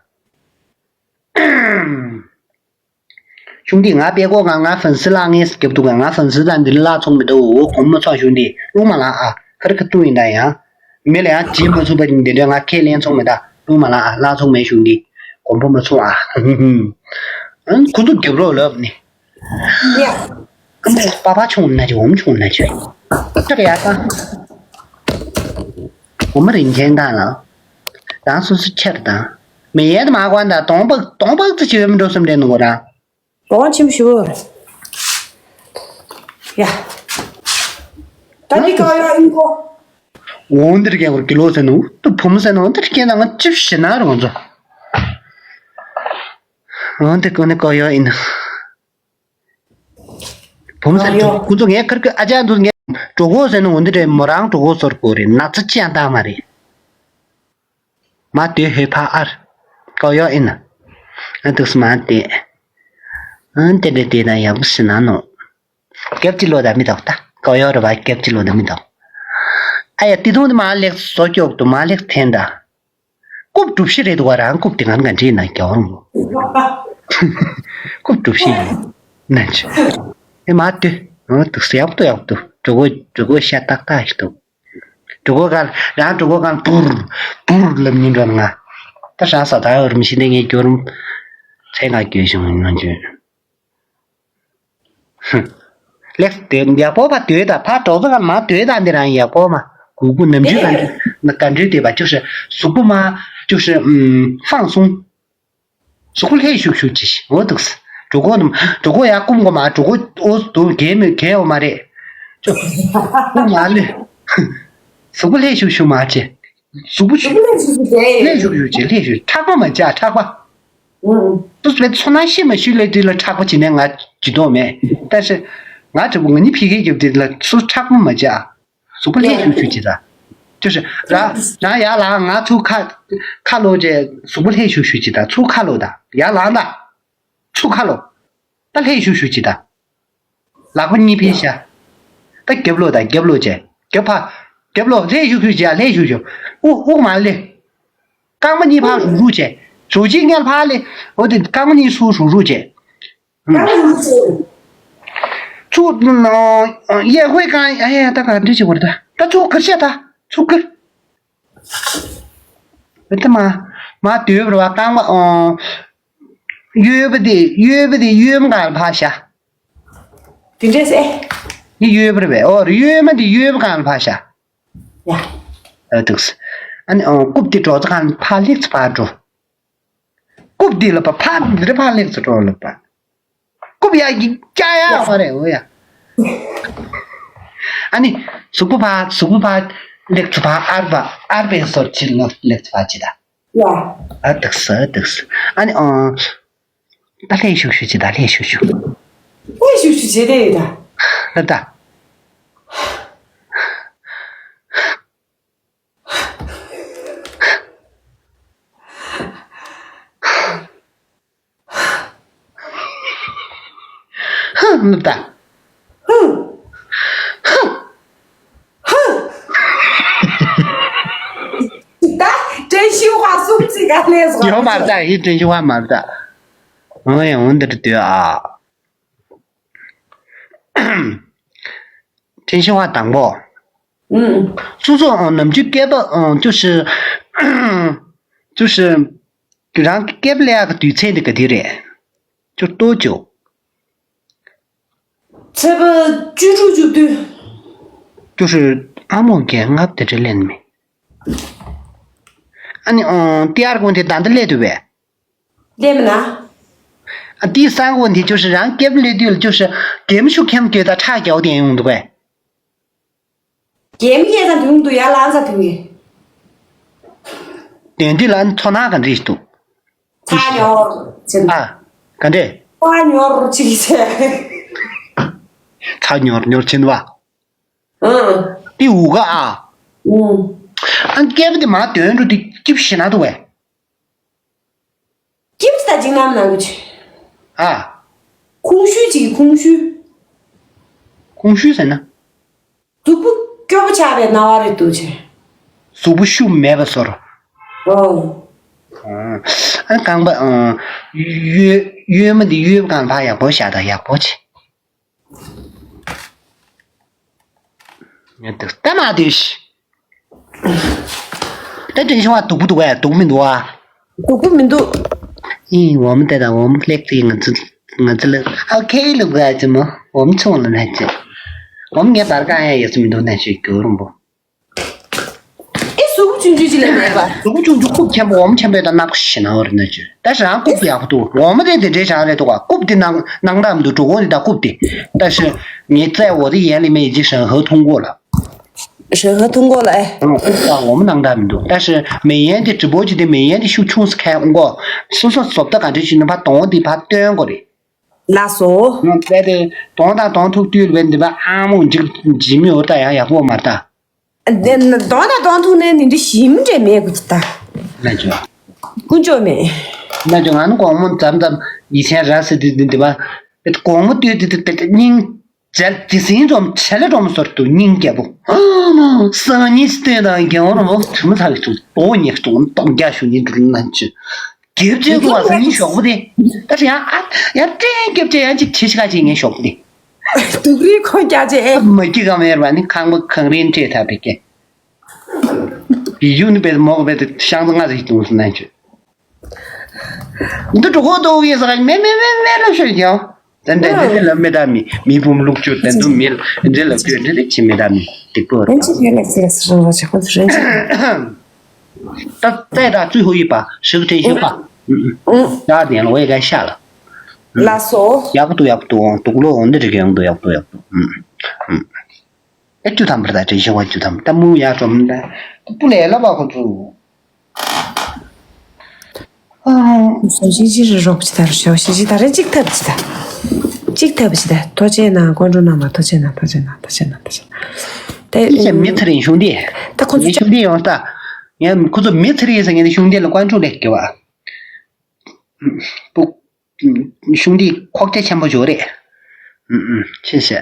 གཞུང་འདི་ང་པད་ཀོ་ང་ང་ཧྥན་སི་ལ་ངས་སྐྱབས་འདུག་ང་ཧྥན་སི་ལ་འདི་ལ་ཚོང་མི་འདུག་འོ་གོམ་མ་ཚོགས་གཞུང་འདི་རླུང་མ་ལ་ཨ་ཁར་ཁ་ཏུ་ཡིན་ད་ཡང་མི་ལ་ཡང་བྱེད་མ་ཚུགས་པ་འདི་འདྲ་ང་ཁས་ལེན་ཚོང་མི་ད་རླུང་མ་ལ་ཨ་ལ་ཚོང་མའི་གཞུང་འདི་གོམ་པ་མ་ཚོང་ཨ་ཁུ་ཚུར་རྒྱབ་རོགས་ལབ་ནི། ཡ། པ་པ་ཆུང་ན་ཅི་འོམ་ཆུང་ན་ཅི། ཁྲག་ཡག་པ། འོ་མ་རིན་ཆེན་དང་ལ། དང་སོ་སོ་ཁྱེར་དང་། མི་ཡན་དུ་མ་གོན་དང་སྟོང་པག་སྟོང་པག་ཙི་བྱེད་མི་འགྲོ་བསམ་དྲན་ནོ་ར། གོང་ཆེན་ཞུ། ཡ། ད་འདི་ག་ཡོད་ཨིན་གོ། འོང་འདིར་རྒན་གོར་ཀི་ལོ་ཟེར་ནོ། ཏུ་ཕུམ་ཟེར་ནོ། འདིར་རྒན་དང་ང་ཅིབ་ཞི་ན་རོང་ཚོ། འོང་འདི་གོ་ནི་ག་ཡོད་ཨིན། བུམ་ཟེར་ཨ་ཡོ། ཁོ་ཚོ་ངའི་ཁར་ཁོས་ཨ་ཅག་འདུག་ངས་གྲོད་ཁོག་ཟེར་ན་འོ་འདི་རེད། མོ་རང་གྲོད་ཁོག་ཚོར་དགོས་རེད། ན་ཚ་ཅི་ཡང་བཏང་མ་རེད། མ་སྡོད་ཧེ་ཕ་ཨར། ཀའོ་ཡོ་ཨིན་ན། ཨ་འདུག་སེ་མ་བསྡད། ཨ་དེ་འདྲ་བསྡད་ན་ཡག་པོ་ཞིག་ན་ནོ། རྒྱབ་ཀྱི་ལོ་ད་མི་འདུག་ད་ཀའོ་ཡོ་རེད་པ། རྒྱབ་ཀྱི་ལོ་ད་མི་འདུག་ཨ་ཡ་དེ་དུང་དེ་མ་ལེགས་བཟོ་སྐྱོག་ཏུ་མ་ལེགས་འཐེན་ད། རྐུབ་གྲུ་བཞི་རེད་འདུག་བ། རང་རྐུབ་དེ་ང་ག་འདྲེས་ན་རྒྱ་བོང་། རྐུབ་གྲུ་བཞི་ཡིན་ན་ཆུ། ཨེ་མ་ལྟོས། འོ་འདུག་སེ་ཡག་པོ་འདུག་ཡག་པོ་འདུག་གྲོད་ཁོག་གྲོད་ཁོག་ཤ་ཏག་ཏག་ཞིག་འདུག་གྲོད་ཁོག་སྒང་རང་གྲོད་ཁོག་སྒང་བུར་བུར་ལབ་ཉིན་འགྲོ་ང་། ད་རང་ས་ད་འོར་མི་ཤི་ནས་ངས་སྐྱོར་རུམ་ཚེ་ང་སྐྱོ་བྱུང་ཡིན་ནོ་བྱུང་། ཧུམ། ལེགས་དེ་ཡག་པོ་ཕ་སྡོད་ད། ཕ་གྲོགས་ཚོ་ག་མ་སྡོད་ད། འདི་རང་ཡག་པོ་མ་གུ་གུ་ནམ་རྒྱུན་ག་འདྲུད་ག་འདྲུད་དེ་པ་ཅོ་ཧྲི་གཟུགས་པོ་མ་ཅོ་ཧྲི་ཧྥང་སུང་། གཟུགས་པོ་ལྷོད་ཤུག་ཤུག་ཅིག་འོ་འདུག་སེ། གྲོད་ཁོག་ནམ་གྲོད་ཁོག་ཡར་བསྐུམ་དགོས་མ། གྲོད་ཁོག་འོ་འདུག་གས་མོད་གས་འོ་མ་རེད། ཅོ་དབུགས་མ་ལུས། གཟུགས་པོ་ལྷོད་ཤུག་ཤུག་མ་བྱེད། གཟུགས་པོ་ཆུ་ལྷོད་ཤུག་ཤུག་བྱེད། ལྷོད་ཤུག་ཤུག་བྱེད། ལྷོད་ཤུག་ཕྲག་པ་མ་བྱ་ཕྲག་པ། ཨུ། ཏུ་བའི་ཚོ་ན་ཤི་མ་ཤུ་ལེ་དུས་ལ་ཕྲག་པ་བྱེད་ནས་ང་ཇི་ལྟོ་མེད། ད་ཤི། ང་ཇི་བོ་ང་ནི་ཕི་ཁེ་རྒྱབ་དུས་ལ་སུ་ཕྲག་པ་མ་བྱ། གཟུགས་པོ་ལྷོད་ཤུག་ཤུག་བྱེད་ད། ཅོ་ཤི་ར་ར་ཡར་ལངས། ང་ཚུར་ཁ་ཁ་ལོ་བྱས་གཟུགས་པོ་ལྷོད་ཤུག་ཤུག་བྱེད་ད། ཚུར་ཁ་ལོ་ད་ཡར་ལངས་ད། ཚུར་ཁ་ལོ། ད་ལྷོད་ཤུག་ཤུག་བྱེད་ད། ལག་པ་གཉིས་འཕེན་ཤ། ད་རྒྱབ་ལོག་དང་རྒྱབ་ལོག་བྱས། རྒྱབ་ཕ། རྒྱབ་ལོག་ལྷོད་ཤུག་ཤུག་བྱས། ལྷོད་ཤུག་ཤུག་དབུགས་དབུགས་མ་ལེ། རྐང་པ་གཉིས་ཕར་རུག་རུག་བྱས། གྲོ་ཕྱི་སྔར་ཕར་ལེ། འོ་དེ་རྐང་པ་གཉིས་ཚུར་རུག་རུག་བྱས། ཚུར། གཡས་ཧུའི་རྐང་ཨ་ཡ་ད་ག་འདྲ་བྱེད་དགོས་རེད་ད། ད་ཚུར་ཁུར་ཤ་ད། ཚུར་ཁུར། ད་མ། མ་སྡོད་པར་བ་རྐང་པ་ཨོ། གཡོན་པ་དེ་གཡོན་པ་དེ་གཡོན་མ་སྒང་ལ་ཕར་བཞག་དེ་འདྲས་ཨེ། འདི་གཡོན་པ་རེད་པས། ཨོ་གཡོན་མ་འདི་གཡོན་པ་སྒང་ལ་ཕར་བཞག་ཡ། ཨ་འདུག་སེ། ཨ་ནི་ཨོ་རྐུབ་དེ་གྲོགས་ཚོ་སྒང་ལ་ཕར་ལེགས་ཚེ་ཕར་འགྲོ། རྐུབ་འདི་ལ་པ་ཕར་འདི་རེད། ཕར་ལེགས་ཚེ་འགྲོ་ལ་པ། རྐུབ་ཡ་གི་སྐྱ་ཡ་མ་རེད་འོ་ཡ། ཨ་ནི་གཟུགས་པོ་ཕར་གཟུགས་པོ་ཕར་ལེགས་ཚེ་ཕར་ཨར་བ་ཨར་བའི་སོར་ཕྱིར་ལོ་ལེགས་ཚེ་ཕར་ཅི་ད། ཡ། ཨ་འདུག་སེ་འདུག་སེ། ཨ་ནི་ཨོ། ད་ལྷོད་ཤུག་ཤུག་ཅི་ད་ལྷོད་ཤུག་ཤུག་ལྷོད་ཤུག་ཤུག་བྱེད་དེ་ཡོད་ད། ད་ད། ཧུ་ནུབ་ད། ཧུ། ཧུ། ཧུ། ད་ཀྲེན་ཤིན་ཧྭ་གསུམ་ཅིག་ག་ལས་སོང་། ཡོད་མ་རེད་ད། ཡིན་ཀྲེན་ཤིན་ཧྭ་མ་རེད་ད། འོ་ཡང་འོ་འདིར་སྡོད་ཨ། ཀྲེན་ཤིན་ཧྭ་དང་པོ། ཨུམ། སོ་སོ་ཨང་ནམ་རྒྱུན་སྐེད་པ་ཨང་ཅོ་ཧྲི། ཅོ་ཧྲི། རང་གི་སྐེད་པ་ལ་ཡག་གི་དུས་ཚོད་འདི་ག་དུས་རེད། ཅོ་ལྟོ་ཅོ། ཚེས་པ་བཅུ་དྲུག་བཅུ་བདུན། ཅོ་ཧྲི། ཨ་མོ་རྒན་ལྔ་པ་དེ་འདྲ་ལེན་མེད། ཨ་ནི་ཨང་ཏི་ཨར་ཀུན་དེ་ད་འདི་ལས་དུ་བས། ལེན་མེད་ན། ཨ་ཏི་སང་ཀུན་དེ་ཅོ་ཧྲི་རང་སྐེད་པ་ལས་དུས་ལ་ཅོ་ཧྲི་གེམ་ཤུ་ཁེམ་གྱོད་ད་ཁྲག་རྒྱའོ་དེ་ཡོང་འདུག་བས། རྒྱལ་མི་ཡས་དང་དུང་དུ་ཡར་ལངས་ས་དུང་གི། དོན་འདི་ལ་ཚོར་སྣང་ག་འདྲ་ཞིག་འདུག་ཚ་ཉོར་ཕྱིན། ཨ། ག་འདྲས། ཚ་ཉོར་ཅིག་བྱས། ཚ་ཉོར་ཉོར་ཕྱིན་པ། ཨང་། འདི་འུ་ག་ཨ། ཨང་། ཨ་སྐྱེས་པ་འདི་མ་དོན་འགྲོ་འདི་སྐྱིབས་ཤི་ན་འདུག་བས། སྐྱིབས་ད་ཅིག་ནམ་ནང་གི་ཆུ། ཨ། ཁུང་ཤུ་ཅིག་ཁུང་ཤུ། ཁུང་ཤུ་ཟེར་ན། གཟུགས་པོ་སྐྱོ་པོ་ཆགས་པའི་སྣང་བ་རེད་འདུག་ཆེ། གཟུགས་པོ་ཤུགས་མེད་པ་བཟོ་འདྲ། ཨོ། ཨ་རྐང་པ་ཨ། གཡོན་གཡོན་མ་འདི་གཡོན་སྒང་ལ་ཕར་ཡག་པོ་བཞག་དང་ཡག་པོ་བྱེད། ངས་འདུག་ལྟ་མ་འདུག་ད་དྲན་བྱུང་བ་སྡུག་པོ་འདུག་གས། སྡུག་མི་འདུག་ཨ། སྡུག་པོ་མི་འདུག་ཨིན། འོ་མ་དེ་དང་འོ་མ་ལེགས་ཚེ་ང་ཚོ་ང་ཚོ་ལ་ཨོ་ཁེ་ལུག་ག་ཅི་མོ་འོ་མ་ཆུང་ལ་ན་ཅི། འོ་མ་ངས་བར་གང་ཡང་ཡོད་ས་མི་འདུག་ན་ཞོད་རྒྱུ་རུང་པོ། ཨེ་གཟུགས་པོ་ཆུང་ཆུང་ཅིག་ལས་མེད་པ། གཟུགས་པོ་ཆུང་ཆུང་རྐུབ་ཆེན་པོ་འོ་མ་ཆེན་པོའི་དང་སྣབས་ཤི་ན་འོ་རེད་ན་ཅི། ད་རང་རྐུབ་ཡག་པོ་འདུག་འོ་མ་དེ་དེ་འདྲའི་ཞང་རེད་འདུག་ག་རྐུབ་དེ་ནང་ནང་དག་མི་འདུག་གྲོད་ཁོག་དེ་དང་རྐུབ་དེ། ད་ཤི་ངས་བཙལ་འོ་དེ་ཡན་ལི་མེ་ཡི་ཅི་ཧྲན་ཧ་ཐུང་གོ་ལ། 审核通过了哎。ཨང་ཨོ་ད་འོ་མ་ནང་འདྲ་མི་འདུག་ད་ཤི་མེ་ཡན་དེ་直播ཅི་དེ་མེ་ཡན་དེ་ཤུགས་ཆུང་སི་ཁའི་ཨོང་གོ། སོ་སོ་བཟོ་ལྟ་ག་འདྲ་ཞིག་ནི་ཕ་དོང་དེ་ཕ་སྟོན་གོ་རེད། ལགས་སོ། ང་བལྟས་ཏེ་གདོང་དང་གདོང་ཐུག་དུས་བས་འདི་པ་ཨ་མོ་འཇིགས་འཇིགས་མི་འོ་ད་ཡང་ཡག་པོ་མ་ལྟ། འདི་ནི་གདོང་དང་གདོང་ཐུག་ནས་ནི་འདི་ཞིམ་འདྲ་མེད་གི་ད། ལ་ཅོ། ཀུན་སྤྱོད་མེད། ལ་ཅོ་ང་ནི་དགོང་མོ་མཚམས་མཚམས་ཡིད་ཆེན་ར་སི་འདི་འདི་འདི་པ། དགོང་མོ་ལྟོས་འདི་འདི་པ་སྙིང་། བྱས་ཀྱི་ཟིན་འཛོམས་བྱས་ལ་འགྲོ་མོ་ཟོར་དུ་སྙིང་རྒྱལ་པོ། སང་ཉིན་སྟོན་དང་རྒྱལ་བ་རིན་པོ་དྲི་མ་ཚ་བའི་ཚུལ་དོ་ཉེག་སྟོང་སྟོང་རྒྱ་ཞུ་ཉིན་འགྲུལ་ན་ཆུ། རྒྱབ་ཆེན་དུ་བ་སང་ཉིན་ཞོགས་པོ་དེ། ད་ཡང་ཨ་ཡང་བཀྲེན་རྒྱབ་ཆེན་ཡང་ཅིག་ཁྱི་ཤ་ཅིག་ངན་ཞོགས་པོ་དེ། སྡུག་རུས་ཁོ་རྒྱ་ཆེ། མ་སྐྱིད་ག་མེར་བ་ནི་ཁང་པ་གངས་རིན་སྤྲད་ཐབས་པའི་སྐད། བི་ཡུ་ནི་བེད་མོག་བེད་ཤང་ཙང་ང་ཟིག་དུང་སུ་ན་ཆུ། འདི་གྲོགས་ཁོག་ཏོ་ཡེ་ས་ག་མེ་མེ་མེ་མེ་ལ་ཤོད་ཀྱང་། དེ་འདྲ་འདི་འདྲ་ལ་མེ་ད་མི་མི་བུམ་ལུག་ཅོ་དེ་ཚོ་མི་འདྲ་ལ་ཅོ་འདྲ་རེ་ཆི་མེ་ད་མི་སྡིག་པོ་རེད། རེན་ཅི་ཕེ་ལེགས་ལེགས་རང་རོ་ཆག་པོ་རེན་ཅི། ད་ཙེ་ད་ཙུ་ཧོ་ཡི་པ་ཤིག་ཏེ་ཤོ་པ། ད་དེ་ལ་ཝེ་ག་ཤ་ལ། ལ་སོ། ཡག་པོ་འདུག་ཡག་པོ་འདུག་དུག་ལོ་འོ་འདི་རིགས་ཡོང་འདུག་ཡག་པོ་ཡག་པོ། ཨེ་བཅུ་ཐམ་པར་ད་དྲན་ཤེས་པ་བཅུ་ཐམ་ད་མུ་ཡ་ཀྲོམ་ད་སྤུ་ལས་ལ་བ་ཁོ་ཚུ། ཞོ་ཤི་ཤི་རི་རོགས་ཅི་ད་རུ་ཞོ་ཤི་ཤི་ད་རེ་གཅིག་ཐབས་ཅི་ད། གཅིག་ཐབས་ཅི་ད་ཐོ་ཅེ་ན་ཀོན་ཀྲུ་ན་མ་ཐོ་ཅེ་ན་ཐོ་ཅེ་ན་ཐོ་ཅེ་ན་ཐོ་ཅེ་ན། དེ་ཨེ་མི་ཚེ་རིང་ཤུང་དེ། ད་ཁོ་ཚོ་ངའི་ཤུང་དེ་ཡོང་ད། ངས་ཁོ་ཚོ་མི་ཚེ་རིང་ཟེར་ངས་ནི་ཤུང་དེ་ལ་ཀོན་ཀྲུ་ལེགས་དགེ་བ། ཤུང་དེ་ཁོག་རྒྱ་ཆེན་པོ་ཞོ་རེད། ཨུ་ཨུ་ཆེ་ཤེ།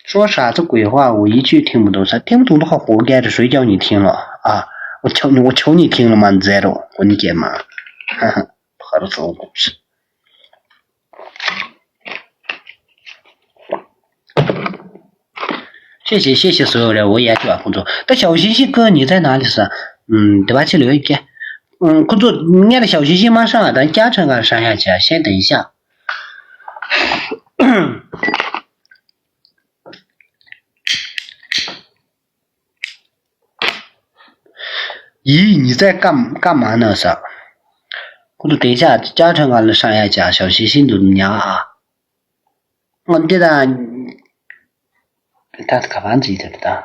说啥子鬼话，我一句听不懂。啥听不懂的话，活该这水饺你听了啊？我求你，我求你听了吗？Zero，滚你姐妈！哈哈，好的，走。谢谢谢谢所有人，我也喜欢工作。但小星星哥你在哪里是？嗯，对吧？这里有一个，嗯，工作，你的小星星马上啊，等加成啊，上下去啊，先等一下。 咦，你在干干嘛呢？是吧？我都等一下，加成完了上一家小心心都娘啊！我这个，他他干嘛自己在这？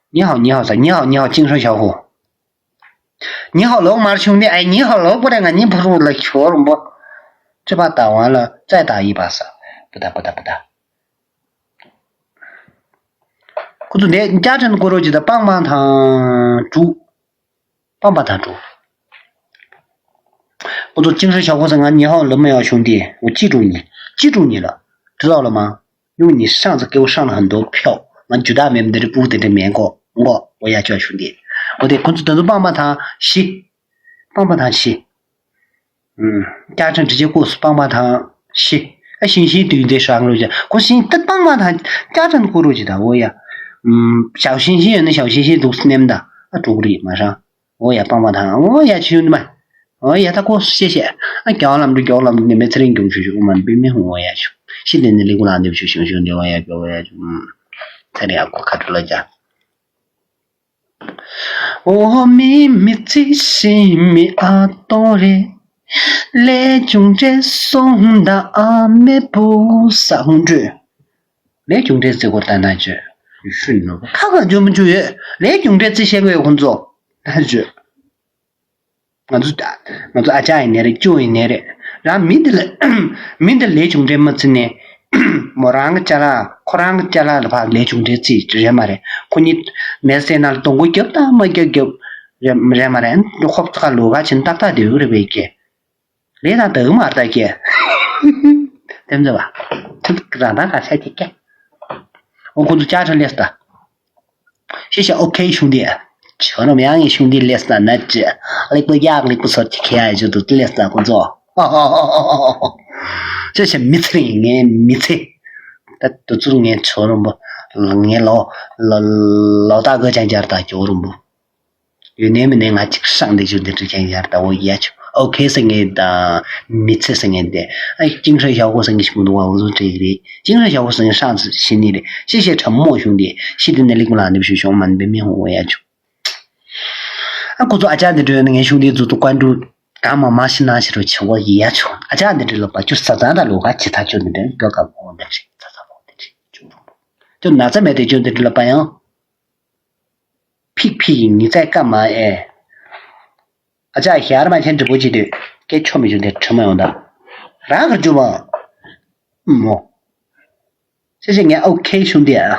你好，你好，你好，你好，精神小伙。你好，罗马兄弟，哎，你好，罗布的，你不是我的球龙不？这把打完了，再打一把是？不打，不打，不打。 ཁོ་ཚོ་འདས་བཅའ་ཁྲིམས་སྐོར་རོགས་ཀྱི་ད་པང་པང་དང་དྲུག་པང་པང་དང་དྲུག་ཁོ་ཚོ་ཅིང་ཧྲི་ཞའོ་ཧོ་ཟེར་ང་ཉི་ཧོང་ལོ་མི་ཡང་ཞུང་དེ་འོ་ཅི་དྲུག་ཉི་ཅི་དྲུག་ཉི་ལ་དྲི་ལོག་ལ་མ་ཡུང་ཉི་ཧྲང་ཙི་ཀེའུ་ཧྲང་ལ་ཧན་དོ་ཕྱོགས་ང་ཇུ་དག་མེམ་དེ་རི་པུ་དེ་འདྲ་མེན་གོ་ངོ་འོ་ཡ་ཅོ་ཞུང་དེ་འོ་དེ་ཁོ་ཚོ་དེ་ཚོ་པང་པང་དང་བཞི། པང་པང་དང་བཞི། བཅའ་ཁྲིམས་འདྲི་རྗེས་སྐུ་སྤང་པ་དང་ཤི། ཨ་ཤིང་ཤིང་དུས་འདི་ཧྲང་རུ་ཅི་ཁོ་ཤིང་ཏི་པང་པ་དང་བཅའ་ཁྲིམས་སྐུ་རུ་ཅི་དང་འོ་ཡ། ཞའོ་ཤིང་ཤིང་ཡོད་ན་ཞའོ་ཤིང་ཤིང་འདུག་སྣེམ་ད་ཨ་དྲུག་རིགས་མ་ཧྲང་། འོ་ཡ་པང་པ་དང་འོ་ཡ་ཆུ་ནི་མ། འོ་ཡ་ད་ཁོ་ཤེས་ཤེས། ཨ་རྒྱང་ལམ་དུ་རྒྱང་ལམ་དུ་ནི་མེ་ཚེ་རིང་རྒྱུང་ཆུ་ཆུ་ཨུ་མ་པི་མི་ཧུང་འོ་ཡ་ཆུ། ཤི་དེ་ནི་ལི་ཀུ་ལ་འདེབས་ཆུ་ཤིང་ཤིང་འདེབས་འོ་ཡ་རྒྱ་འོ་ཡ་ཆུ། ཚེ་རིང་ཨ་ཁོ་ཁ་ཐུ་ལ་རྒྱ། འོ་མི་མི་ཚེ་ཤི་མི་ཨ་ཏོ་རེ། ལས་ཆུང་གྲས་སོང་ད་ཨ་མེ་བུ་ས་ཧུང་གྲོས། ལས་ཆུང་གྲས་ཚེ་གོ་ད་ན་ཆོས། ཤུ་ནོ་ཁ་ཁ་ཇོ་མི་ཇུ་ཡོད་ལས་ཆུང་གྲས་ཚེ་ཤེ་གོ་ཡོད་ཁོང་ཚོ་ན་ཆོས། ང་ཚོ་ང་ཚོ་ཨ་ཅག་ཡིན་ནའི་རེད་ཅོ་ཡིན་ནའི་རེད། རང་མི་འདི་ལ་མི་འདི་ལས་ཆུང་གྲས་མ་བརྩི་ནས་མོ་རང་གི་ཅ་ལག་ཁོ་རང་གི་ཅ་ལག་ལ་ཕར་ལས་ཆུང་གྲས་བརྩི་རེད་མ་རེད། ཁོ་གཉིས་མེ་སེ་ན་ལ་སྡོང་པོ་རྒྱབ་དང་མ་རྒྱབ་རྒྱབ་རེད་མ་རེད། ཁོ་ཚོ་ཁ་ལོ་ག་ཕྱིན་ཏག་ཏག་སྡོད་ཀྱི་རེད་པས་ཀྱེ། ལས་དང་དག་མ་ལྟ་ཀྱེ། དེ་ཚོ་བ་ཐུབ་རང་དང་ག་ཤ་ཀྱེ་ཀྱེ། འོ་ཁོ་ཚོ་ཅ་ཆ་ལས་ད། ཤེས་བྱ་ཨོ་ཁེ་ཤུང་དེ། ཁྱོད་རང་ཡང་ངའི་ཤུང་དེ་ལས་ན་ན་ཅི། ལེགས་པོ་ཡག་ལེགས་པོ་སོར་གྱི་ཁེ་ཡ་ཞུ་དུ་ལས་ན་ཁོ་ཚོ། ཤེས་བྱ་མི་ཚེ་རིང་ངའི་མི་ཚེ། ད་དུ་ཚུར་ངའི་ཁྱོད་རང་པོ། ངའི་ལོ། ལོ་ལོ་ད་གོ་ཅང་རྒྱར་ད་ཁྱོད་རང་པོ། ཡོད་ནས་མི་ནས་ང་ཅིག་སྲང་དེ་ཞུ་དེ་ཅི་ཅང་རྒྱར་ད་འོ་ཡ་ཆུ། ཨོ་ཁེ་ཟེར་ངེས་ད། མི་ཚེ་ཟེར་ངེས་དེ། ཨ་ཅིང་ཧྲ་ཞའོ་ཧོ་ཟེར་ངེས་ཤི་མི་འདུག་བ་འོ་ཟོ་ཅིག་རེད། ཅིང་ཧྲ་ཞའོ་ཧོ་ཟེར་ངེས་སྲང་ཟེར་ཤི་ནི་རེད། ཤི་ཤེས་ཁྲ་མོ་ཤུང་དེ། ཤི་དེ་ནས་ལེགས་མོ་ལ་འདེབས་ཤུ་ཤོང་མ་འདེབས་མི་ཧོ་ཡ་ཆུ། ཨ་ཁོ་ཚོ་ཨ་ཅག་འདི་འདྲ་ནི་ངའི་ཤུང་དེ་ཛུ་ཏུ་ཀོན་ཀྲུ། གང་མ་མ་ཤི་ན་ཤི་རུ་ཆུ་བོ་ཡི་ཡ་ཆུ། ཨ་ཅག་འདི་འདྲ་ལོ་པ་ཆུ་ས་ཙང་ད་ལོ་ག་ཆི་ཐ་ཆུ་འདི་འདྲ་གོ་ག་བོ་འདྲ་ཤི་ཚ་ཚ་བོ་འདི་ཆི་ཆུ་རུ། ཁྱོད་ན་ཚ་མེད་དེ་ཁྱོད་འདི་འདྲ་ལབ་པ་ཡང་། ཕིག་ཕིག་ཡིན་ཉི་ཚེ་སྐར་མ་ཨེ། ཨ་ཅག་ཞར་མ་ཁྱེད་འདྲི་པོ་ཅི་དུས་སྐད་ཆོ་མི་བྱུང་དེ་དྲི་མ་ཡོང་ད། རང་གར་འཇུ་བ། མོ། ཤེས་ཤེས་ངས་ཨོ་ཁེ་ཤུང་དེ་ཨ།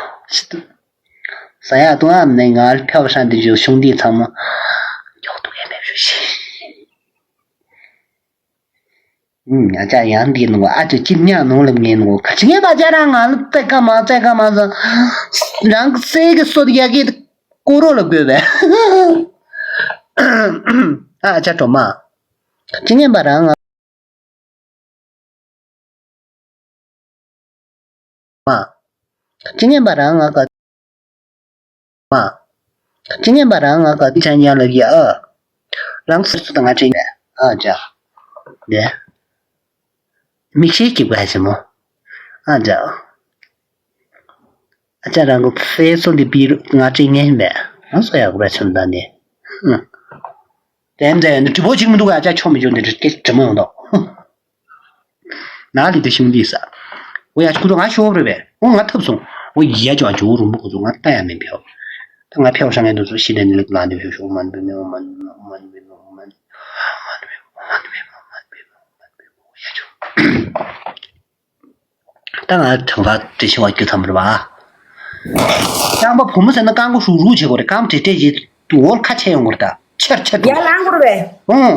ཟ་ཡག་དུང་ཨམ་ནས་ང་ཕེབས་ཧྲང་དེ་བཞུགས་ཤུང་དེ་ཚང་མ། མགྱོགས་དུ་ངས་ཕེབས་ཞུ་ཤི། ཨུམ། ཨ་ཅག་ཡང་འདི་ནོ་ཨ་ཅག་ཅི་ཉག་ནོ་ལབ་ངེས་ནོ་ག་ཅི་ངས་པ་ཅག་རང་ང་ལ་བཙལ་ཀ་མ་བཙལ་ཀ་མ་ཟ། རང་གི་སྲས་ཀྱི་སོ་ཡ་གི་ཀོ་རོ་ལ་དགོས་པས། ཨ་ཅག་གྲོ་མ། ག་ཅི་ངས་པ་རང་ང་མ། ག་ཅི་ངས་པ་རང་ང་ག་མ། ག་ཅི་ངན་པ་རང་ང་ག་དུས་ཆ་ཉག་ལ་གི་ཨ། རང་སོ་སོ་དང་ང་ཅི་ངན་ཨ་ཅག་ལེ། མིག་ཤེལ་གྱི་བ་ཞི་མོ། ཨ་ཅག་ཨ་ཅག་རང་གི་ཚེ་སྲོག་འདི་པི་རུ་ང་ཅི་ངན་པས་རང་སོ་ཡག་པ་ཆུ་མདའ་ནི། ཧུ། དེ་འདྲ་ཡོད་ན་དྲི་བོ་ཅིག་མི་འདུག་ཨ་ཅག་ཆོ་མི་འཇོན་འདི་འདྲ་སྐད་དྲི་མ་ཡོང་དོག་ན་ལི་དེ་ཤིང་ལི་ས། འོ་ཡ་ཁུ་ཚོ་ང་ཤོབ་རེད་པས། འོ་ང་ཐབ་སོང་། འོ་ཡ་ཅོ་ཨ་ཅོ་རུམ་བུ་ཁུ་ཚོ་ང་ལྟ་ཡ་མེད་ཕེའོ། ད་ང་ཕེའོ་ཧྲང་ངན་དུ་ཚོ་ཤི་དེ་ནི་ལི་ལ་འདི་ཤོ་ཤོ་མན་པེ་མེའོ་མན་མན་པེ་མེའོ་མན། ད་ང་དྲང་པ་དྲི་ཤེས་བ་རྒྱུ་ཐམ་རེད་པ། རྐང་པ་བུ་མོ་ཟེར་ན་རྐང་པ་ཧྲུག་ཧྲུག་བྱེད་དགོས་རེད། རྐང་པ་བྲེ་བྲེ་བྱེད་འོར་ཁ་ཆེ་ཡོང་དགོས་རེད་ད། ཆེར་ཆེར་ཡར་ལངས་དགོས་རེད་པས། ཨོ།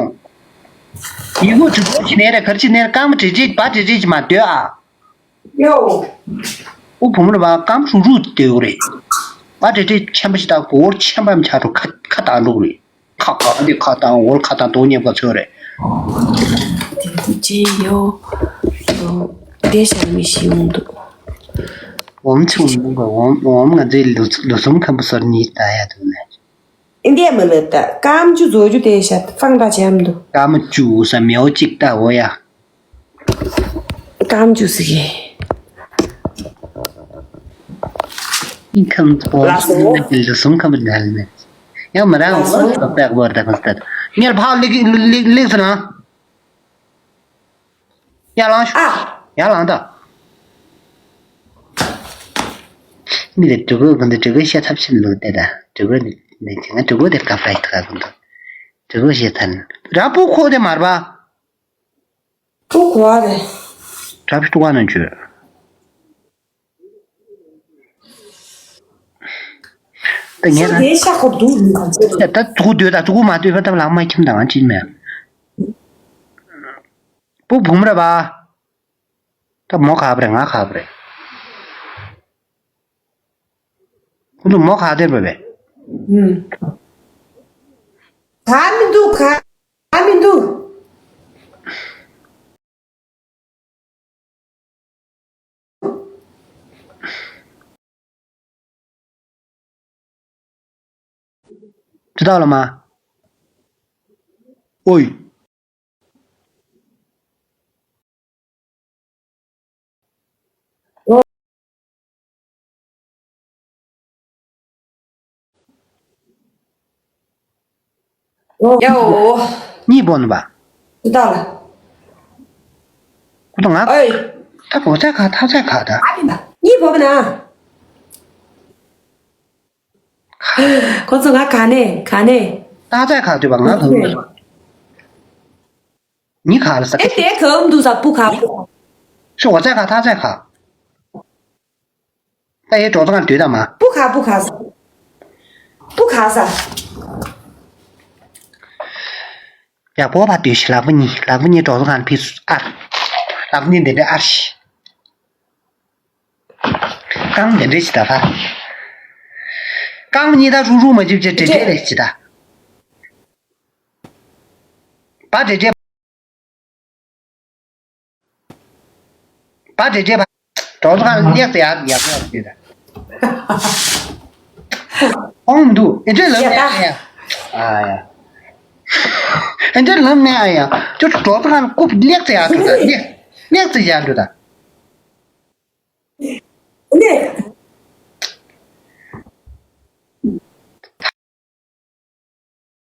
ཡི་གུ་གྲི་གུ་ཅི་ནས་རེད་ག་རེ་ཅི་ནས་རེད། རྐང་པ་བྲེ་བྲེ་བ་བྲེ་བྲེ་ཅི་མ་སྡོད་ཨ། ཡོ། ཨོ་བུ་མོ་རེད་པ། རྐང་པ་ཧྲུག་ཧྲུག་སྡོད་དགོས་རེད། བ་བྲེ་བྲེ་ཆེན་པོ་ཞིག་ད་འོར་ཆེན་པོ་ཆགས་འགྲོ་ཁ་ཁ་བཏང་འགྲོ་གི་རེད། ཁ་གང་དེ་ཁ་བཏང་འོར་ཁ་བཏང་དོ་མཉམ་ག་ཚོད་རེད། དེ་དུ་ཅི་ཡོ། ཡོ། དེ་ཤར་མི་ཤི་ཡོང་འདུག་འོམ་ཆུང་འདུག་ག་འོམ་འོམ་ང་ཚོའི་ལུ་ལུ་ཟུམ་ཁམ་བུ་སོར་གཉིས་ད་ཡ་འདུག་ནས། ཨིན་དེ་མི་ལེ་ད་སྐམ་ཆུ་བཟོ་རྒྱུ་དེ་ཤ་ཧྥང་ད་ཅམ་འདུག་སྐམ་ཆུ་ས་མེའོ་གཅིག་ད་འོ་ཡ། སྐམ་ཆུ་ཟིག་གི་ཨིན་ཁམ་བུ་ལ་སོ། ལུ་ཟུམ་ཁམ་བུ་ནལ་ནས། ཡང་མ་རང་ལ་སོ། འོ་ད་པག་བར་ད་ཁ་སྟད། ངེར་ཕག་ལིག་ལིག་ལིག་ལིག་ཟེར་ན། ཡར་ལངས་ཤོག་ཨ། ཡར་ལངས་དང་། མི་དེ་གྲི་གུ་གུན་དུ་གྲི་གུ་བཤད་ཐབས་ཤིན་ལུགས་དེ་དང་གྲི་གུ་ནི་ནི་ང་གྲི་གུ་དེ་སྐབས་ར་ཡི་ཐག་གུན་དུ་གྲི་གུ་བཤད་ཐན་ར་སྤུ་ཁོག་དེ་མར་པ། སྤུ་གོ་བ་རེད། གྲབས་སྤུ་ག་ནང་བཅོས། ད་ངས་ད་དེ་ཤ་ཁོ་འདུག་ད་ཐུག་སྡོད་ད་ཐུག་མ་སྡོད་པ་ད་ལག་མ་ཁྱིམ་དང་ང་ཅི་མེད། སྤུ་བུམ་ར་བ། ད་མོ་ཁ་བ་རེད་ང་ཁ་བ་རེད། ཁོ་ཚོ་མོ་ཁ་དེར་བ་བས། ཨུམ། ག་མི་འདུག་ག་མི་འདུག་ཅི་ལྟ་ལ་མ། ཨོའི། ཡའོ། གཉིད་སྤོ་ནི་པ། ཅི་ལྟ་ལ། ཁོ་ད་ང་། ཨོའི། ད་བོ་ཚད་ག་ཐག་ཚད་ག་ད། ཨ་ཏི་ན། གཉིད་སྤོ་བ་ན། ཁོ་ཚོ་ང་ག་ནས་ག་ནས། ཏག་ཚད་ག་དུས་པ་ང་ག་ནས། ཉི་ག་ལ་ས་ཨེ་ཁ་དེ་གམ་འདུག་ས་སྤུ་ག་སྤུ། ཤོ་བ་ཚད་ག་ཐག་ཚད་ག་ད་ཡའི་གྲོགས་ཚོ་ག་དུས་ད་མ། སྤུ་ག་སྤུ་ག་ས། སྤུ་ག་ས། ཡ་བོ་བ་དུས་ཤི་ལག་པ་གཉིས་ལག་པ་གཉིས་གྲོགས་ཚོ་ག་ཕི་སུ་ཨར། ལག་པ་གཉིས་འདི་འདྲ་ཨར་ཤི། རྐང་དེ་འདྲས་ཅི་ད་ཕ། རྐང་གཉིས་ད་རུ་རུ་མ་འཇིབ་ཅེ་འདྲེ་འདྲེ་རེ་ཅི་ད། བ་འདྲེ་འདྲེ། བ་འདྲེ་འདྲེ་བ། གྲོགས་ཚོ་ག་ལེགས་ཏེ་ཡག་ཡག་ཡག་ཅི་ད། ཧོང་འདུག་ཨེ་འདྲེ་ལབ་ནས་ཨ་ཡ། ཨ་ཡ། ཨེ་འདྲེ་ལབ་ནས་ཨ་ཡ། ཅོ་གྲོགས་ཚོ་ག་ལ་ཀུབ་ལེགས་ཏེ་ཡག་ཅི་ད་ལེགས་ལེགས་ཏེ་ཡག་ཅི་ད། ནས།